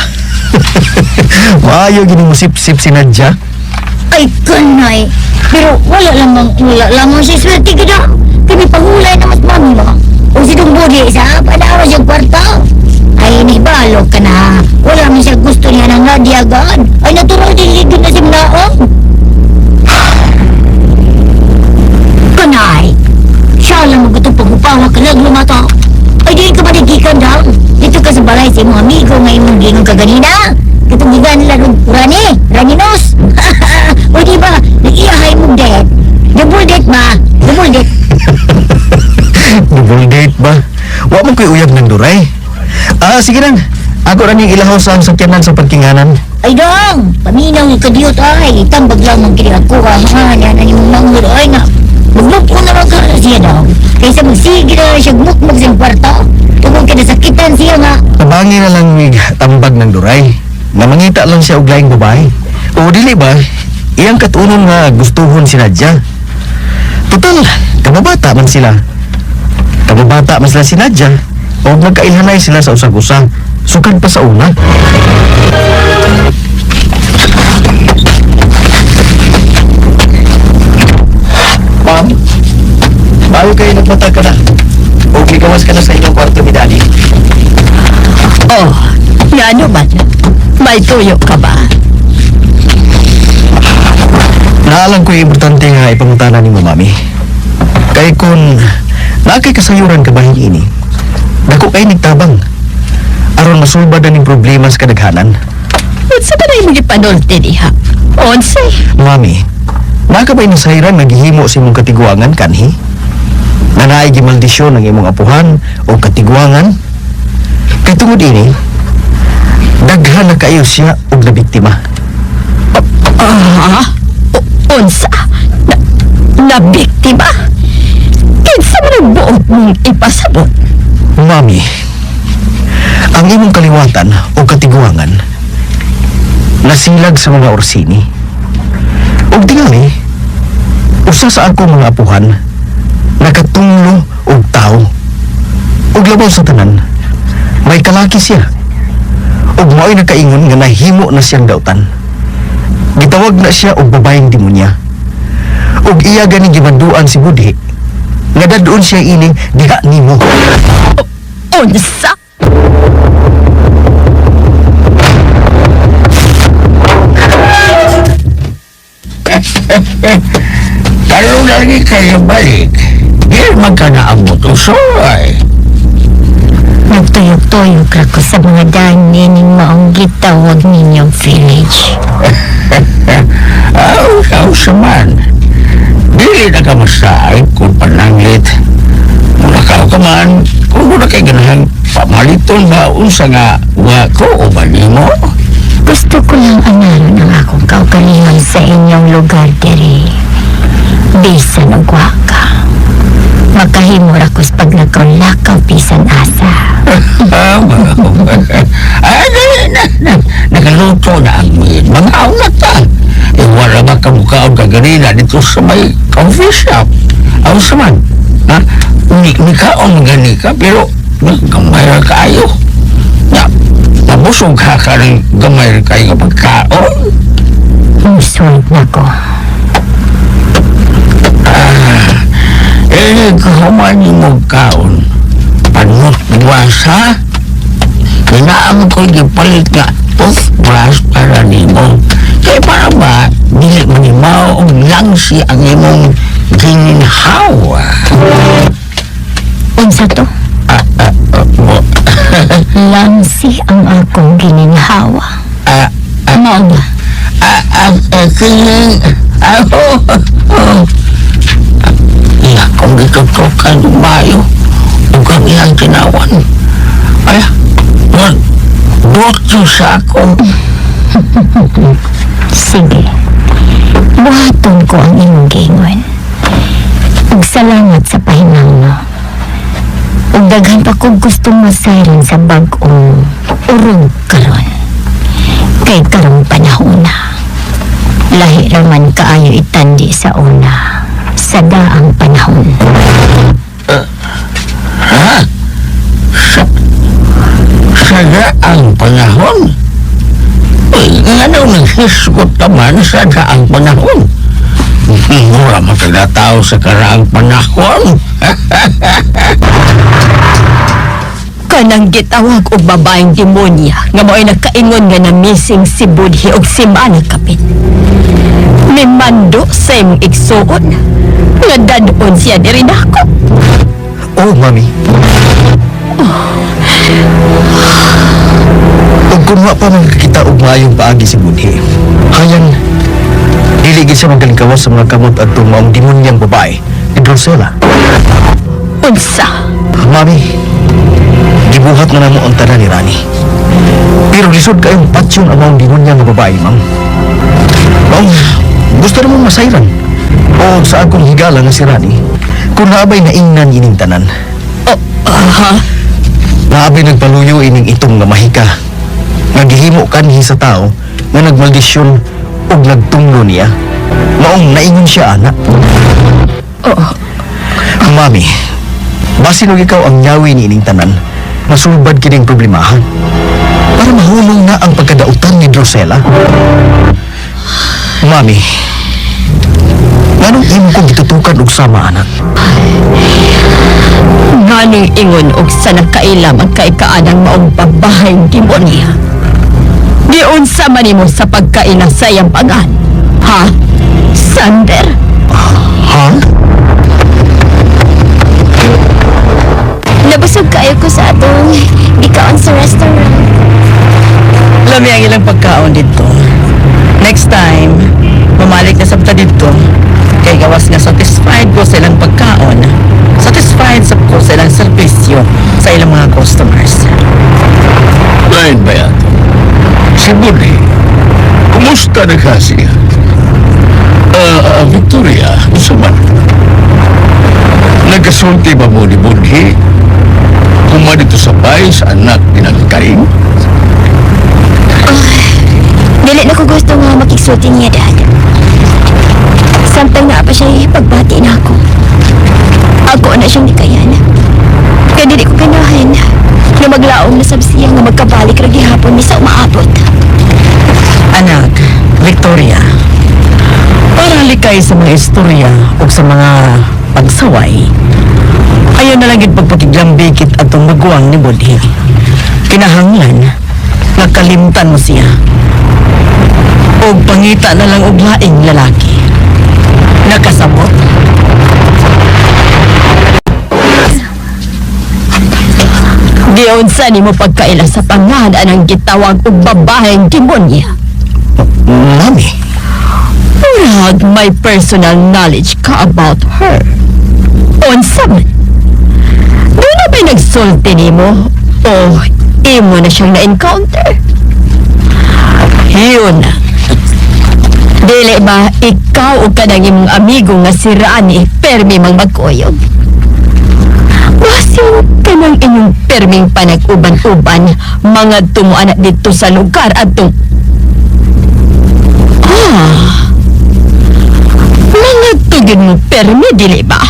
Maayo gini mo sip-sip si Nadja. Ay, kanay. Pero wala lamang siya swerte ka dang. Kami pangulay na mas mami mo. O si Dong Budhi, sa panaro siyang kwarta. Ay, nahibalo ka na. Wala man siya gusto niya ng nadiagan. Ay, natural din ligid na si Mnaong. Kanay, siya lang magutong pag-upawa ka lang lumata. Ay, di ka manigikan daw. Dito ka sa balay sa imong amigo nga imong ginong kaganina. Katong gigan nila ron, Rani, Raninos. O di ba, nag-iyahay mong date. Double date ba? Double date. Double date ba? Wa man ko'y uyab ng Duray. Ah, sige lang. Ako ra ning ilahaw sa ang sakyanan sa parkinganan. Ay dong, paminaw yung kadiyot ay. Itambag lang mong kini ako ha. Mga niya na yung manghod ay nga. Magmupo na lang ka na siya daw. Kaysa magsige na siya gmukmuk siyang kwarta. Tungkol ka nasakitan siya nga. Tabangi na lang mig tambag ng Duray. Namangita lang siya og laing babae. O dili ba? Iyang katunon nga gustuhon si Nadja. Total, kababata man sila. Kababata man sila si Nadja. O nagkailhanay sila sa usag-usag. Sukad pa sa una. Ma'am, bago kayo nagmatag ka na. O gawas ka na sa inyong kwarto ni Daddy. Oh, ngano man? May tuyo ka ba? Naalang ko yung importante nga ipangutana ni mo, Mami. Kay kung naa kay kasayuran ka bahin ini, dako kay nagtabang. Aron masulbad na ning problema sa kadaghanan. Unsa ba na imong gipanulti diha? Unsay? Mami, naa ka ba'y nasayran nga gihimo sa imong katiguangan kanhi? Na naay gimaldisyon ang imong apuhan o katiguangan? Kay tungod ini, daghan na kayo siya og nabiktima. Ah, unsa? Na biktima? Kinsa man ang buot mong ipasabot? Mami, ang imong kaliwatan o katiguangan nasilag sa mga Orsini. Og tingali, usa sa akong mga apuhan nakatunglo og tao. Og labaw sa tanan, may kalaki siya. Og mao'y nakaingon nga nahimo na siyang dautan. Gitawag na siya og babayeng demonya. Og iya gani gimanduan si Budhi nga dadon siya ini diha nimo. Unsa? Karon lagi kayo balik. Di man ka naabot usoy. Nagtuyok-tuyok ra ko sa mga dani ning maong gitawag ninyong village. Aw, aw sa man. Dili na ka masaay kung pananglit. Mulakaw ka man, kung wala kay ganahan, pamaliton ba unsa nga wa ko o ba nimo? Gusto ko lang anaron ang akong kaugalingon sa inyong lugar diri. Bisan og wa ka. Makahimo ra ko sa paglakaw-lakaw bisan asa. Ay, dali na, na. Nagaluto na ang meat. Mga na ta. Eh, wala ba kamukhaon ka ganina dito sa may coffee shop? Aw sa man. Ha? Ni kaon gani ka, pero gamay ra kaayo. Na, nabusog ka ka ng gamay ra kayo nga pagkaon. Musulit na ko. Eh, kahuman mo kaon. Panot buwasa. Kailangan ko gipalit nga toothbrush para nimo. Kaya para ba, dili mo ni mao og langsi ang imong gininhawa. Unsa to? Mo, Langsi ang akong gininhawa. Mao ba? Kining, oh, oh. Iya, kung gitutukan bayo, ug ang iyang tinawan. Ay, wag, dotso sa akong. Sige. Buhaton ko ang imong giingon. Ug salamat sa pahimangno. Ug daghan pa kog gustong masayran sa bag-ong urong karon. Kay karong panahon na. Lahi ra man kaayo itandi sa una. Sa daang panahon. Sa daang panahon? Uy, nga daw naghisgot ka man sa daang panahon? Mura matagatao sa karaang panahon. Kanang gitawag og babaeng demonya nga mao'y nakaingon nga na-missing si Budhi og si Mana Kapit. Mimando sa imong igsuon nga dadon siya diri nako. Oh, mami. Ug kung wa pa man kakita og maayong paagi si Budhi, hayan, dili gid siya magalingkawas sa mga kamot adtong maong demonyang babae ni Drusilla. Unsa? Mami, gibuhat na namo ang tanan ni Rani. Pero lisod kayong patsyon ang maong demonya nga babae, ma'am. Ma'am, gusto na mong masayran. O sa akong higala nga si Rani, kung naabay naingnan ining tanan. Oh, aha. Naabay nagpaluyo ining itong nga mahika. Nga gihimo kanhi sa tao nga nagmaldisyon ug nagtunglo niya. Maong naingon siya, anak. Oo. Mami, basin og ikaw ang nyawi ni ining tanan, masulbad kining problemahan. Para mahulong na ang pagkadautan ni Drusella. Mami, nganong imo kong gitutukan og sama, anak? Nganing ingon og sa nakailam ang kaikaanang maong babaeng demonya. Giunsa man nimo sa pagkaila sa iyang pangan? Ha? Sander? Ha? Nabusog kaayo ko sa atong gikaon sa restaurant. Lami ang ilang pagkaon dito. Next time, mamalik na sabta dito. Kay gawas nga satisfied ko sa ilang pagkaon. Satisfied sa ko sa ilang serbisyo sa ilang mga customers. Lain ba yan? Si Budhi, kumusta na ka siya? Victoria, unsa man? Nagkasulti ba mo ni Budhi? Kuma dito sa bay sa anak ni Nagkaing? Dili na ko gusto nga makigsulti niya, Dad. Samtang naa pa siya, pagbati na ako. Ako na siyang nikayan. Kaya dili ko ganahan nga maglaom na sab siya nga magkabalik ra gihapon ni sa umaabot. Anak, Victoria, para likay sa mga istorya o sa mga pagsaway, ayaw na lang gid pagpakiglambikit atong maguwang ni Budhi. Kinahanglan, nakalimtan mo siya. O pangita na lang og laing lalaki. Nakasabot. Giunsa nimo pagkaila sa pangan anang gitawag og babaeng demonya. Mami, Murag may personal knowledge ka about her. Unsa man? Doon na ba'y nagsulti nimo? O imo na siyang na-encounter? Yun na. Dili ba ikaw o kanang imong amigo nga si Rani permi mang magkuyog? Basin kanang inyong perming panag-uban-uban mga tumuana dito sa lugar atong. Ah! Mga tugid mo permi, dili ba?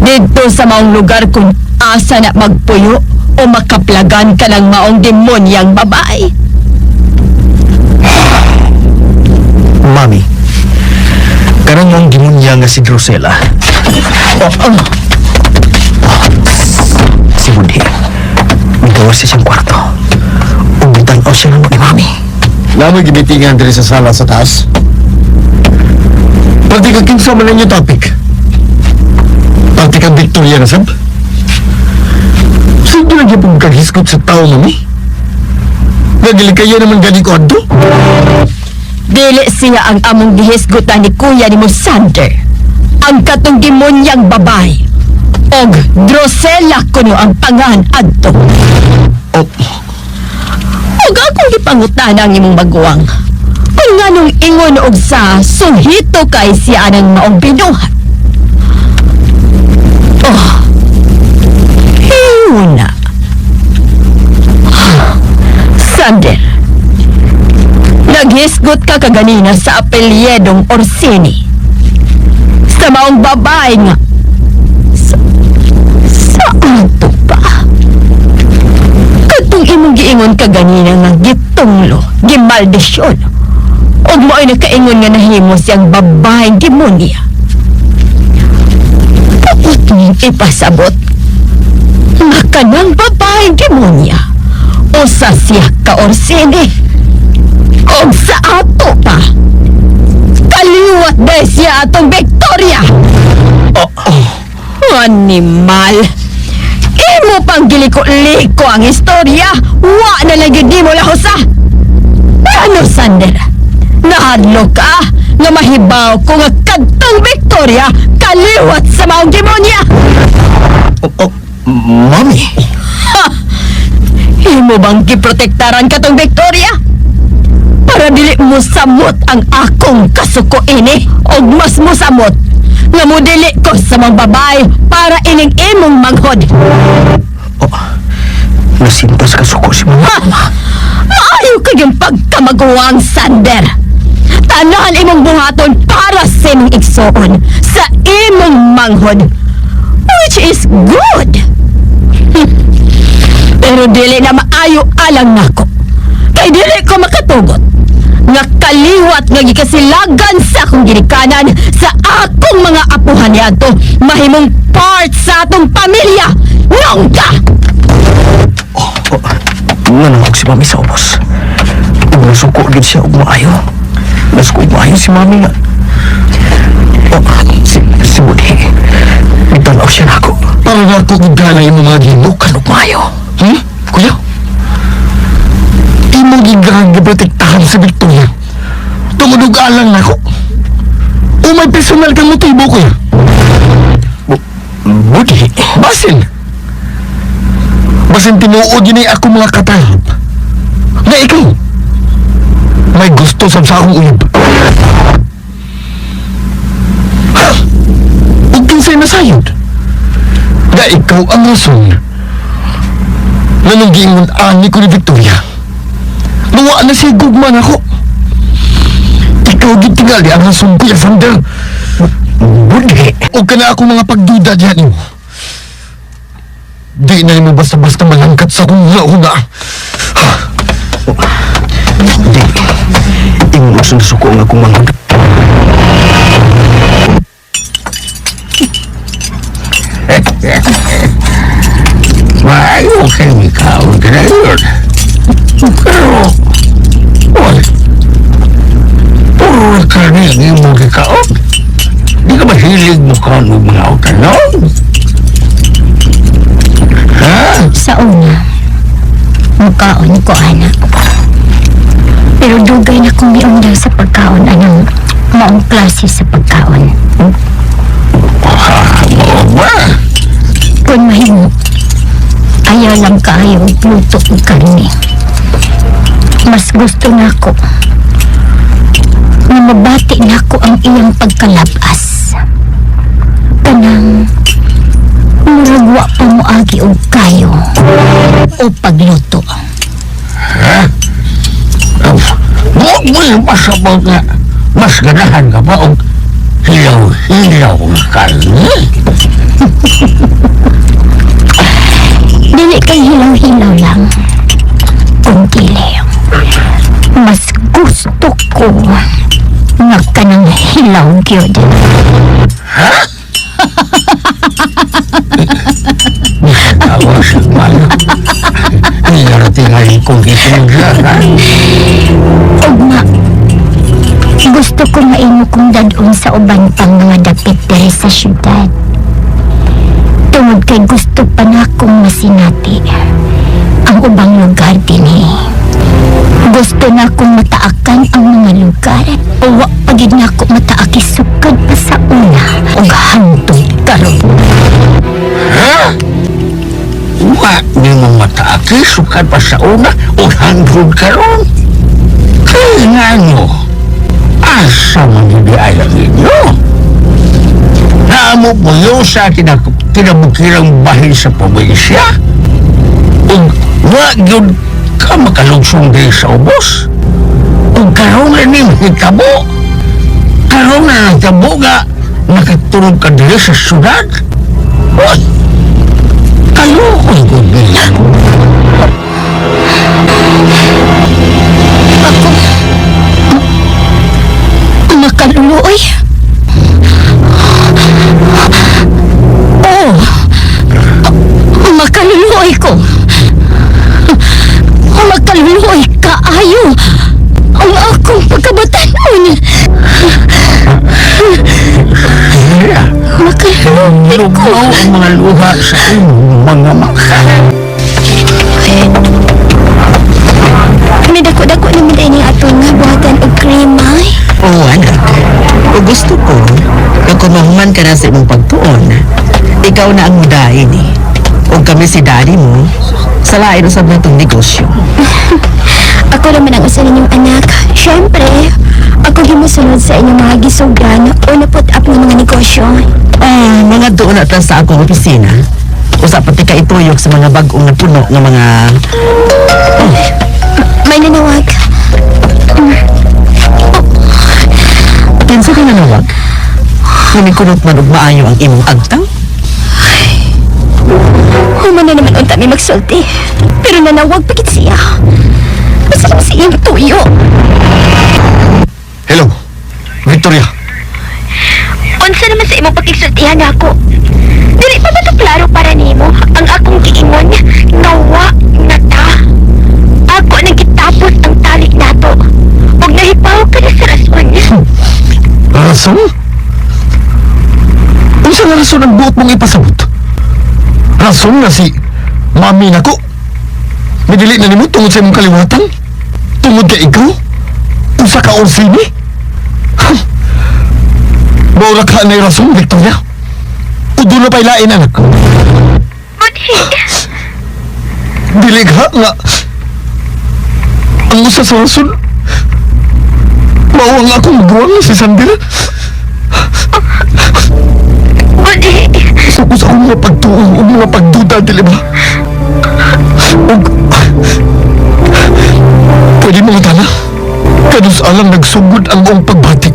Dito sa maong lugar kung asa na magpuyo o makaplagan ka ng maong demonyang babae. Mami, kanang mong demonya nga si Drusilla. Oh, oh. Si Budhi, nagawa siya siyang kwarto. Ug gitan-aw siya namo ni Mami. Namoy gibitingan diri sa sala sa taas. Pati ka kinsa man ninyo topic. Pati ka Victoria na sab. Sige lang gyud kaghisgot sa tao mami. Nagili kayo naman gani ko adto. Dili siya ang among gihisgutan ni kuya ni mo Sander. Ang katong demonyang babae. Og Drosella kuno ang pangan adto. Oh, Ug akong gipangutana ang imong maguwang. Kung nganong ingon og sa suhito kay siya ng maong binuhat. Oh, hiuna. Sander, naghisgot ka kaganina sa apelyedong Orsini. Sa maong babae nga. Sa ato pa. Katong imong giingon kaganina nga gitunglo, gimaldisyon. Ug mo'y nakaingon nga nahimo siyang babaeng demonya. Buot ning ipasabot nga kanang babaeng demonya usa siya ka Orsini. Og sa ato pa, kaliwat ba siya atong Victoria? Animal! Imo pang giliko-liko ang istorya! Wa na lang gyud nimo lahusa! Ano, Sander? Nahadlok ka nga mahibaw ko nga kadtong Victoria kaliwat sa maong demonya! Oh, Mami! Ha! Imo bang giprotektaran katong Victoria? Para dili mo samot ang akong kasuko ini og mas mo samot nga mo dili ko sa mga babae para ining imong manghod. Oh, nasintas kasuko si Mama. Ha! Maayo kayong pagkamaguwang, Sander. Tanan imong buhaton para sa imong igsoon, sa imong manghod, which is good. Pero dili na maayo alang nako. Kay dili ko makatugot nga kaliwat nga gikasilagan sa akong ginikanan sa akong mga apuhan niadto mahimong part sa atong pamilya. Nungka! Oh, nanawag si Mami sa ubos. Ug nasuko gyud siya og maayo. Nasuko og maayo si Mami nga. Oh, si Budhi. Nagtanaw siya nako. Para na ako kung gana imong mga gihimo. Bukan og maayo. Kuya? Imo gigang giprotektahan si Victoria. Tungod og alang nako. O may personal kang motibo, kuya? Budhi. Basin. Basin tinuod yun ay ako mga katahap. Nga ikaw, may gusto sab sa akong uyab. Ha? Ug kinsay nasayod? Nga ikaw ang rason nga nung giingon ani ko ni Victoria, Nawa na siya gugma nako. Ikaw gid tingali ang rason, Kuya Sander. Budhi. Og kana ako mga pagduda diyan nimo. Di na nimo basta-basta malangkat sa akong huna-huna. Di. Imo mas nasuko ang akong manghod. Maayo kay mikaon ka na yun. Pero, oy, puro na karne ang imong gikaon. Di ka mahilig mo kaon og mga utanon? Ha? Sa una, mukaon ko, anak. Pero dugay na kong miundang sa pagkaon anang maong klase sa pagkaon. Mao ba? Kung mahimo, ayaw lang kaayo og luto og karne. Mas gusto nako nga mabati nako ang iyang pagkalabas. Kanang murag wa pa moagi og kayo o pagluto. Ha? Huwag mo yung pasabot nga mas ganahan ka pa og hilaw-hilaw nga karne. Dili kay hilaw-hilaw lang. Kung dili, mas gusto ko nga kanang hilaw gyud. Ha? Awa sa malo. Naratingali kong gitingga, ha? Ugma, gusto ko maimo kong dad-on sa uban pang mga dapit diri sa syudad. Tungod kay gusto pa na akong masinati ang ubang lugar dinhi. Gusto na akong mataakan ang mga lugar. O wa pa gid na ako mataaki sukad pa sa una ug hangtod karon. Ha? Wa ni mo mataaki sukad pa sa una ug hangtod karon? Kay ngano? Asa man hindi ay ang inyo? Naamo po yun sa kinabukirang bahin sa probinsya. Ug wa gyud ka makalugsong diri sa ubos. Ug karon na ni mahitabo. Karon na nagtabo nga nakatulog ka diri sa syudad. Uy! Kaluoy ko niya. Ako, makaluluoy. Oo. Makaluluoy ko. Makaluluoy kaayo ang akong pagkabatanon. Makaluluoy ko. Lugaw ang mga luha sa imong mga mata. May dako-dako naman din yung atong buhatan og cream, ay. Oo, anak. O gusto ko, nga kung mahuman ka na sa imong pagtuon, ikaw na ang mudahin eh. O kami si daddy mo, sa lain usab na itong negosyo. Ako naman ang usa ninyong anak. Siyempre, ako gimusunod sa inyong mga gisugdan o na-put up ng mga negosyo. Ah, mga doon na ta sa akong opisina. Usa pati ka ituyok sa mga bag-ong napuno nga mga... Oh, may nanawag. Kinsa ka nanawag? Namikunot man og maayo ang imong agtang? Human na naman unta mi magsulti. Pero nanawag pa gid siya. Basta naman sa iyang tuyo. Hello, Victoria. Unsa naman sa imong pakigsultihan ako? Dili pa ba to klaro para nimo ang akong giingon nga wa na ta? Ako nang gitapos ang talik nato. Ug nahibaw ka na sa rason. Rason? Unsa nga rason ang buot mong ipasabot? Rason nga si mami nako. Midili na nimo tungod sa imong kaliwatan? Tungod kay ikaw? Usa ka Orsini? Maura ka na rason, Victoria. O doon na pa'y lain, anak. Budhi! Dili ka nga. Ang usa sa rason, mao ang akong maguwang si Sandra. Budhi! Sukos akong mga pagtuo o mga pagduda, dili ba? Og, pwede mo nga tana? Kanus alang nagsugod ang buong pagbati.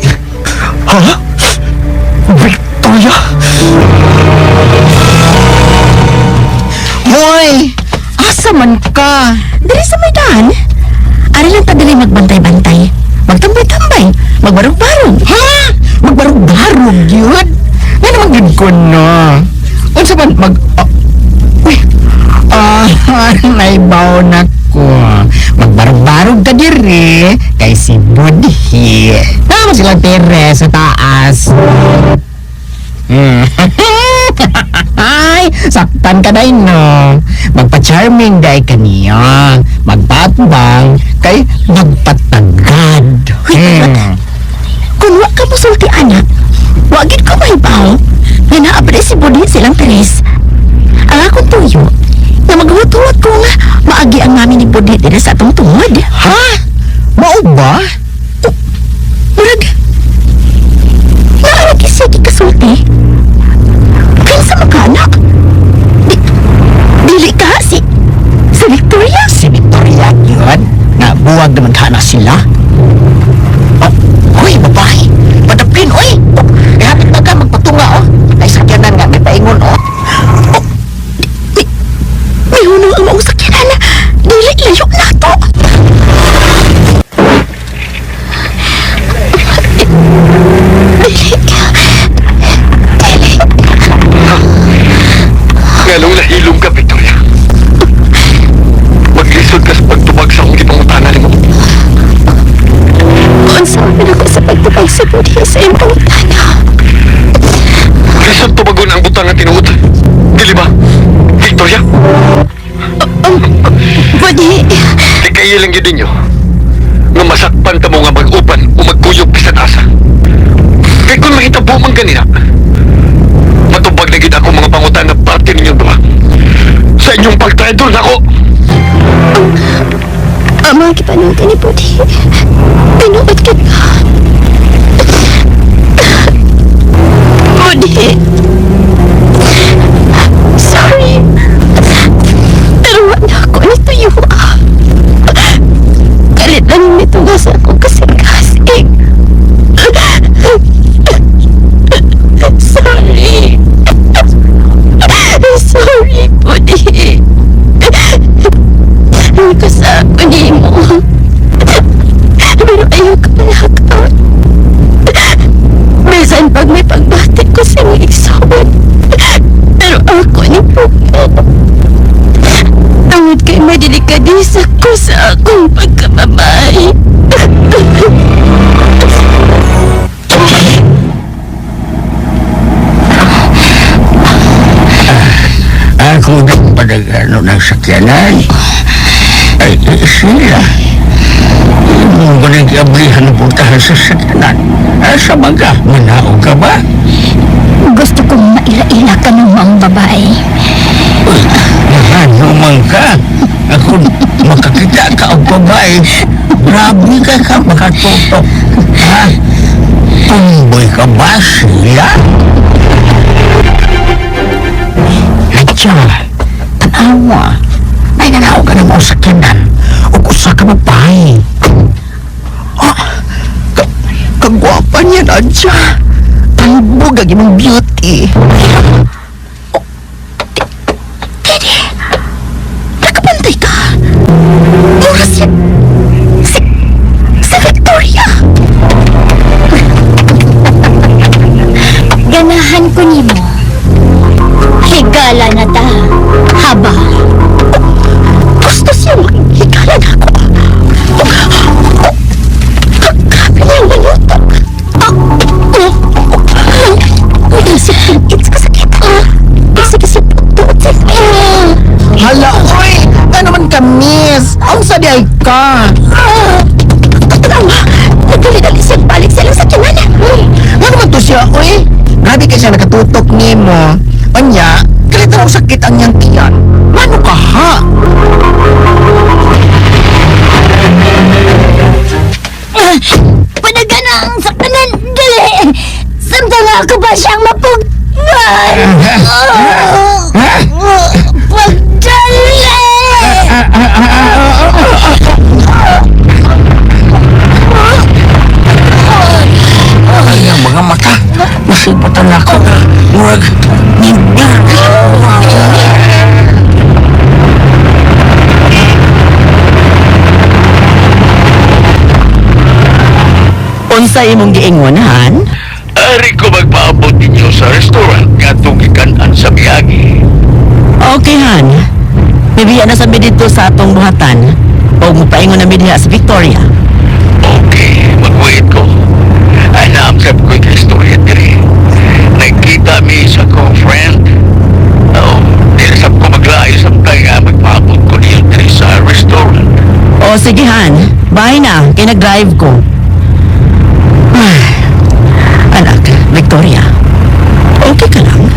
Ha? Victoria? Hoy! Asa man ka? Diri sa may daan. Ari lang ta diri magbantay-bantay. Magtambay-tambay. Magbarog-barog. Ha? Magbarog-barog yun? Nga naman gid ko no. Unsa man mag... Uy! Ah, naibaw na ko. Magbarog-barog ka diri kay si Budhi. Tama silang tere sa taas. Ay, saktan ka day no. Magpa-charming day ka niya. Magpatbang kay magpatagad. Kung wa ka mosulti anak, wa gid ko mahibaw nga naa pa si Budhi silang Teres. Ang akong tuyo, nga maghuwat-huwat ko nga maagi ang mami ni Budhi diri sa atong tungod. Ha? Mao ba? Murag, naa lagi siya gikasulti. Kinsa man ka, anak? Dili ka si Victoria? Si Victoria yun? Nga buwag naman ka na sila. Oh, huy, babae. Padapin, uy. Oh, eh, hapit na ka, magpatunga, oh. Ay, sakyanan nga, may paingon, oh. Oh, may hunong ang maong sakyanan. Dili, layo na to. Dili. Dili. Nganong nahilom ka, Victoria? Maglisod ka sa pagtubag sa akong gipangutana nimo. Unsa man ako sa pagtubag sa Budhi sa iyong pangutana? Lisod tubagon ang butang nga tinuod. Dili ba, Victoria? Budhi! Di kayo lang yun ninyo nga masakpan ka mo nga mag-upan o magkuyog bisan asa. Kay kung mahitabo man ganina, matubag na gid ako mga pangutan na parte ninyong duha. Sa inyong pagtraidor nako! Ang mga gipanugan ni Budhi, tinuod gid ba? Kadisa ko sa akong pagkababae. Ako din padagano ng sakyanan. Ay, eh, sila. Yung ba nag-ablihan ng puntahan sa sakyanan? Ay, sa baga, manaog ka ba? Gusto kong maila-ila ka ng mga babae. Uy, nahano man ka. Ako, makakita ka og babae. Grabe ka ka makatutok. Ha? Tumboy ka ba sila? Nadya, tanawa. May nanaw ka na mo sa kinan. O usa ka babae. Ah, ka kagwapa niya, Nadya. Talbog ang imong beauty. Oh, Teddy, nakabantay ka. Mura siya. Si Victoria. Ganahan ko nimo. Higala na ta. Haba. Gusto siya maghigala na ako. Oh, grabe niya ang malutok. Ah, oh, oh, isip it's kasakit. Ah, isip tuot sa Hala, oy! Ano man ka, miss? Ang sa di ay ka? Ah, tanawa, nagdali-dali siya balik sa ilang sakyanan. Ano man to siya, oy? Grabe kay siya nakatutok nimo. Anya, kalit raw sakit ang niyang tiyan. Mano ka ha? Panagana ang sakyanan. Dali! Samtang ako pa siyang mapugnan! Pagdali! Ay, ang mga mata. Nasipatan ako. Murag, nibir. Unsa imong giingon, Han? Ari ko magpaabot ninyo sa restaurant ngadtong gikan-an sa Miyagi. Okay, Han. Bibiya na sa mi dito sa atong buhatan. O mupaingon na mi diha sa Victoria. Okay, mag-wait ko. Ay, naamsap ko yung istorya diri. Nagkita mi sa kong friend. Oh, dilasap ko maglayo sa nga magpaabot ko niyo diri sa restaurant. O sige, Han. Bye na. Kay nag-drive ko. Ay, anak, Victoria. Okay ka lang?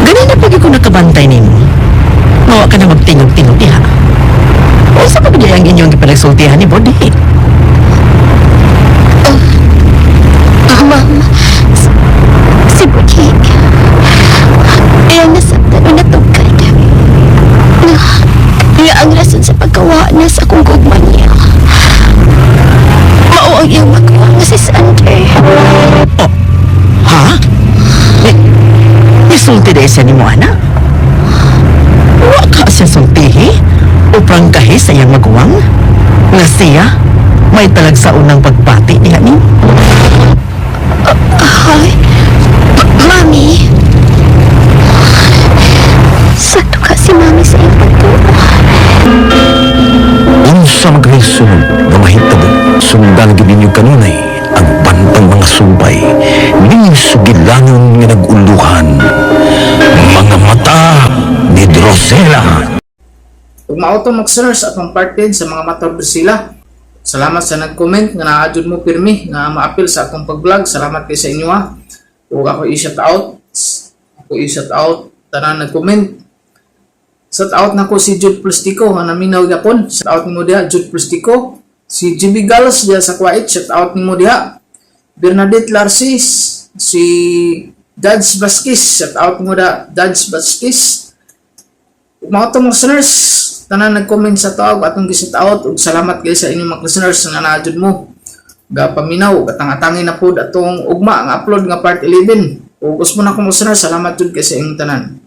Ganun na pag ko nakabantay nimo. Mawa ka na magtingog-tingog diha. O sa pag ang inyong gipanagsultihan ni Bodi? Ma'am, si Butik. Iyang nasaktan o natugkad. Nga, nga ang rason sa pagkawa na sa akong gugma niya. Mao ang iyang makuha nga si Sander. Ha? Eh, isulti na siya ni mo, anak? Wa ka siya sultihi? O prangkahi sa iyang maguwang? Nga siya, may talag sa unang pagbati niya ni? Ay, Mami. Sakto ka si Mami sa iyang pagtuo. Unsa magresulod nga mahitabo sundan gid ninyo kanunay ang bantang mga subay ning sugilanon nga nag-uluhan mga mata ni Drosela. Ug mao to mga listeners atong part 10 sa mga mata sila. Salamat sa nag-comment nga naadjud mo pirmi nga maapil sa akong pag-vlog. Salamat kay sa inyo ha. Ug ako i-shout out. Ako i-shout out tanan nag-comment. Shout out nako si Jude Plastico nga naminaw gyapon. Shout out nimo diha Jude Plastico. Si GB Galos diha sa Kuwait, shout out nimo diha. Bernadette Larsis, si Judge Vasquez, shout out mo da Judge Vasquez. Mga to mga listeners, tanan nag-comment sa tawag atong gi-shout out ug salamat kay sa inyong mga listeners nga naadjud mo. Gapaminaw, gatang-atangin na pud atong ugma nga upload nga part 11. Ug usmo na ko mga listeners, salamat jud kay sa inyong tanan.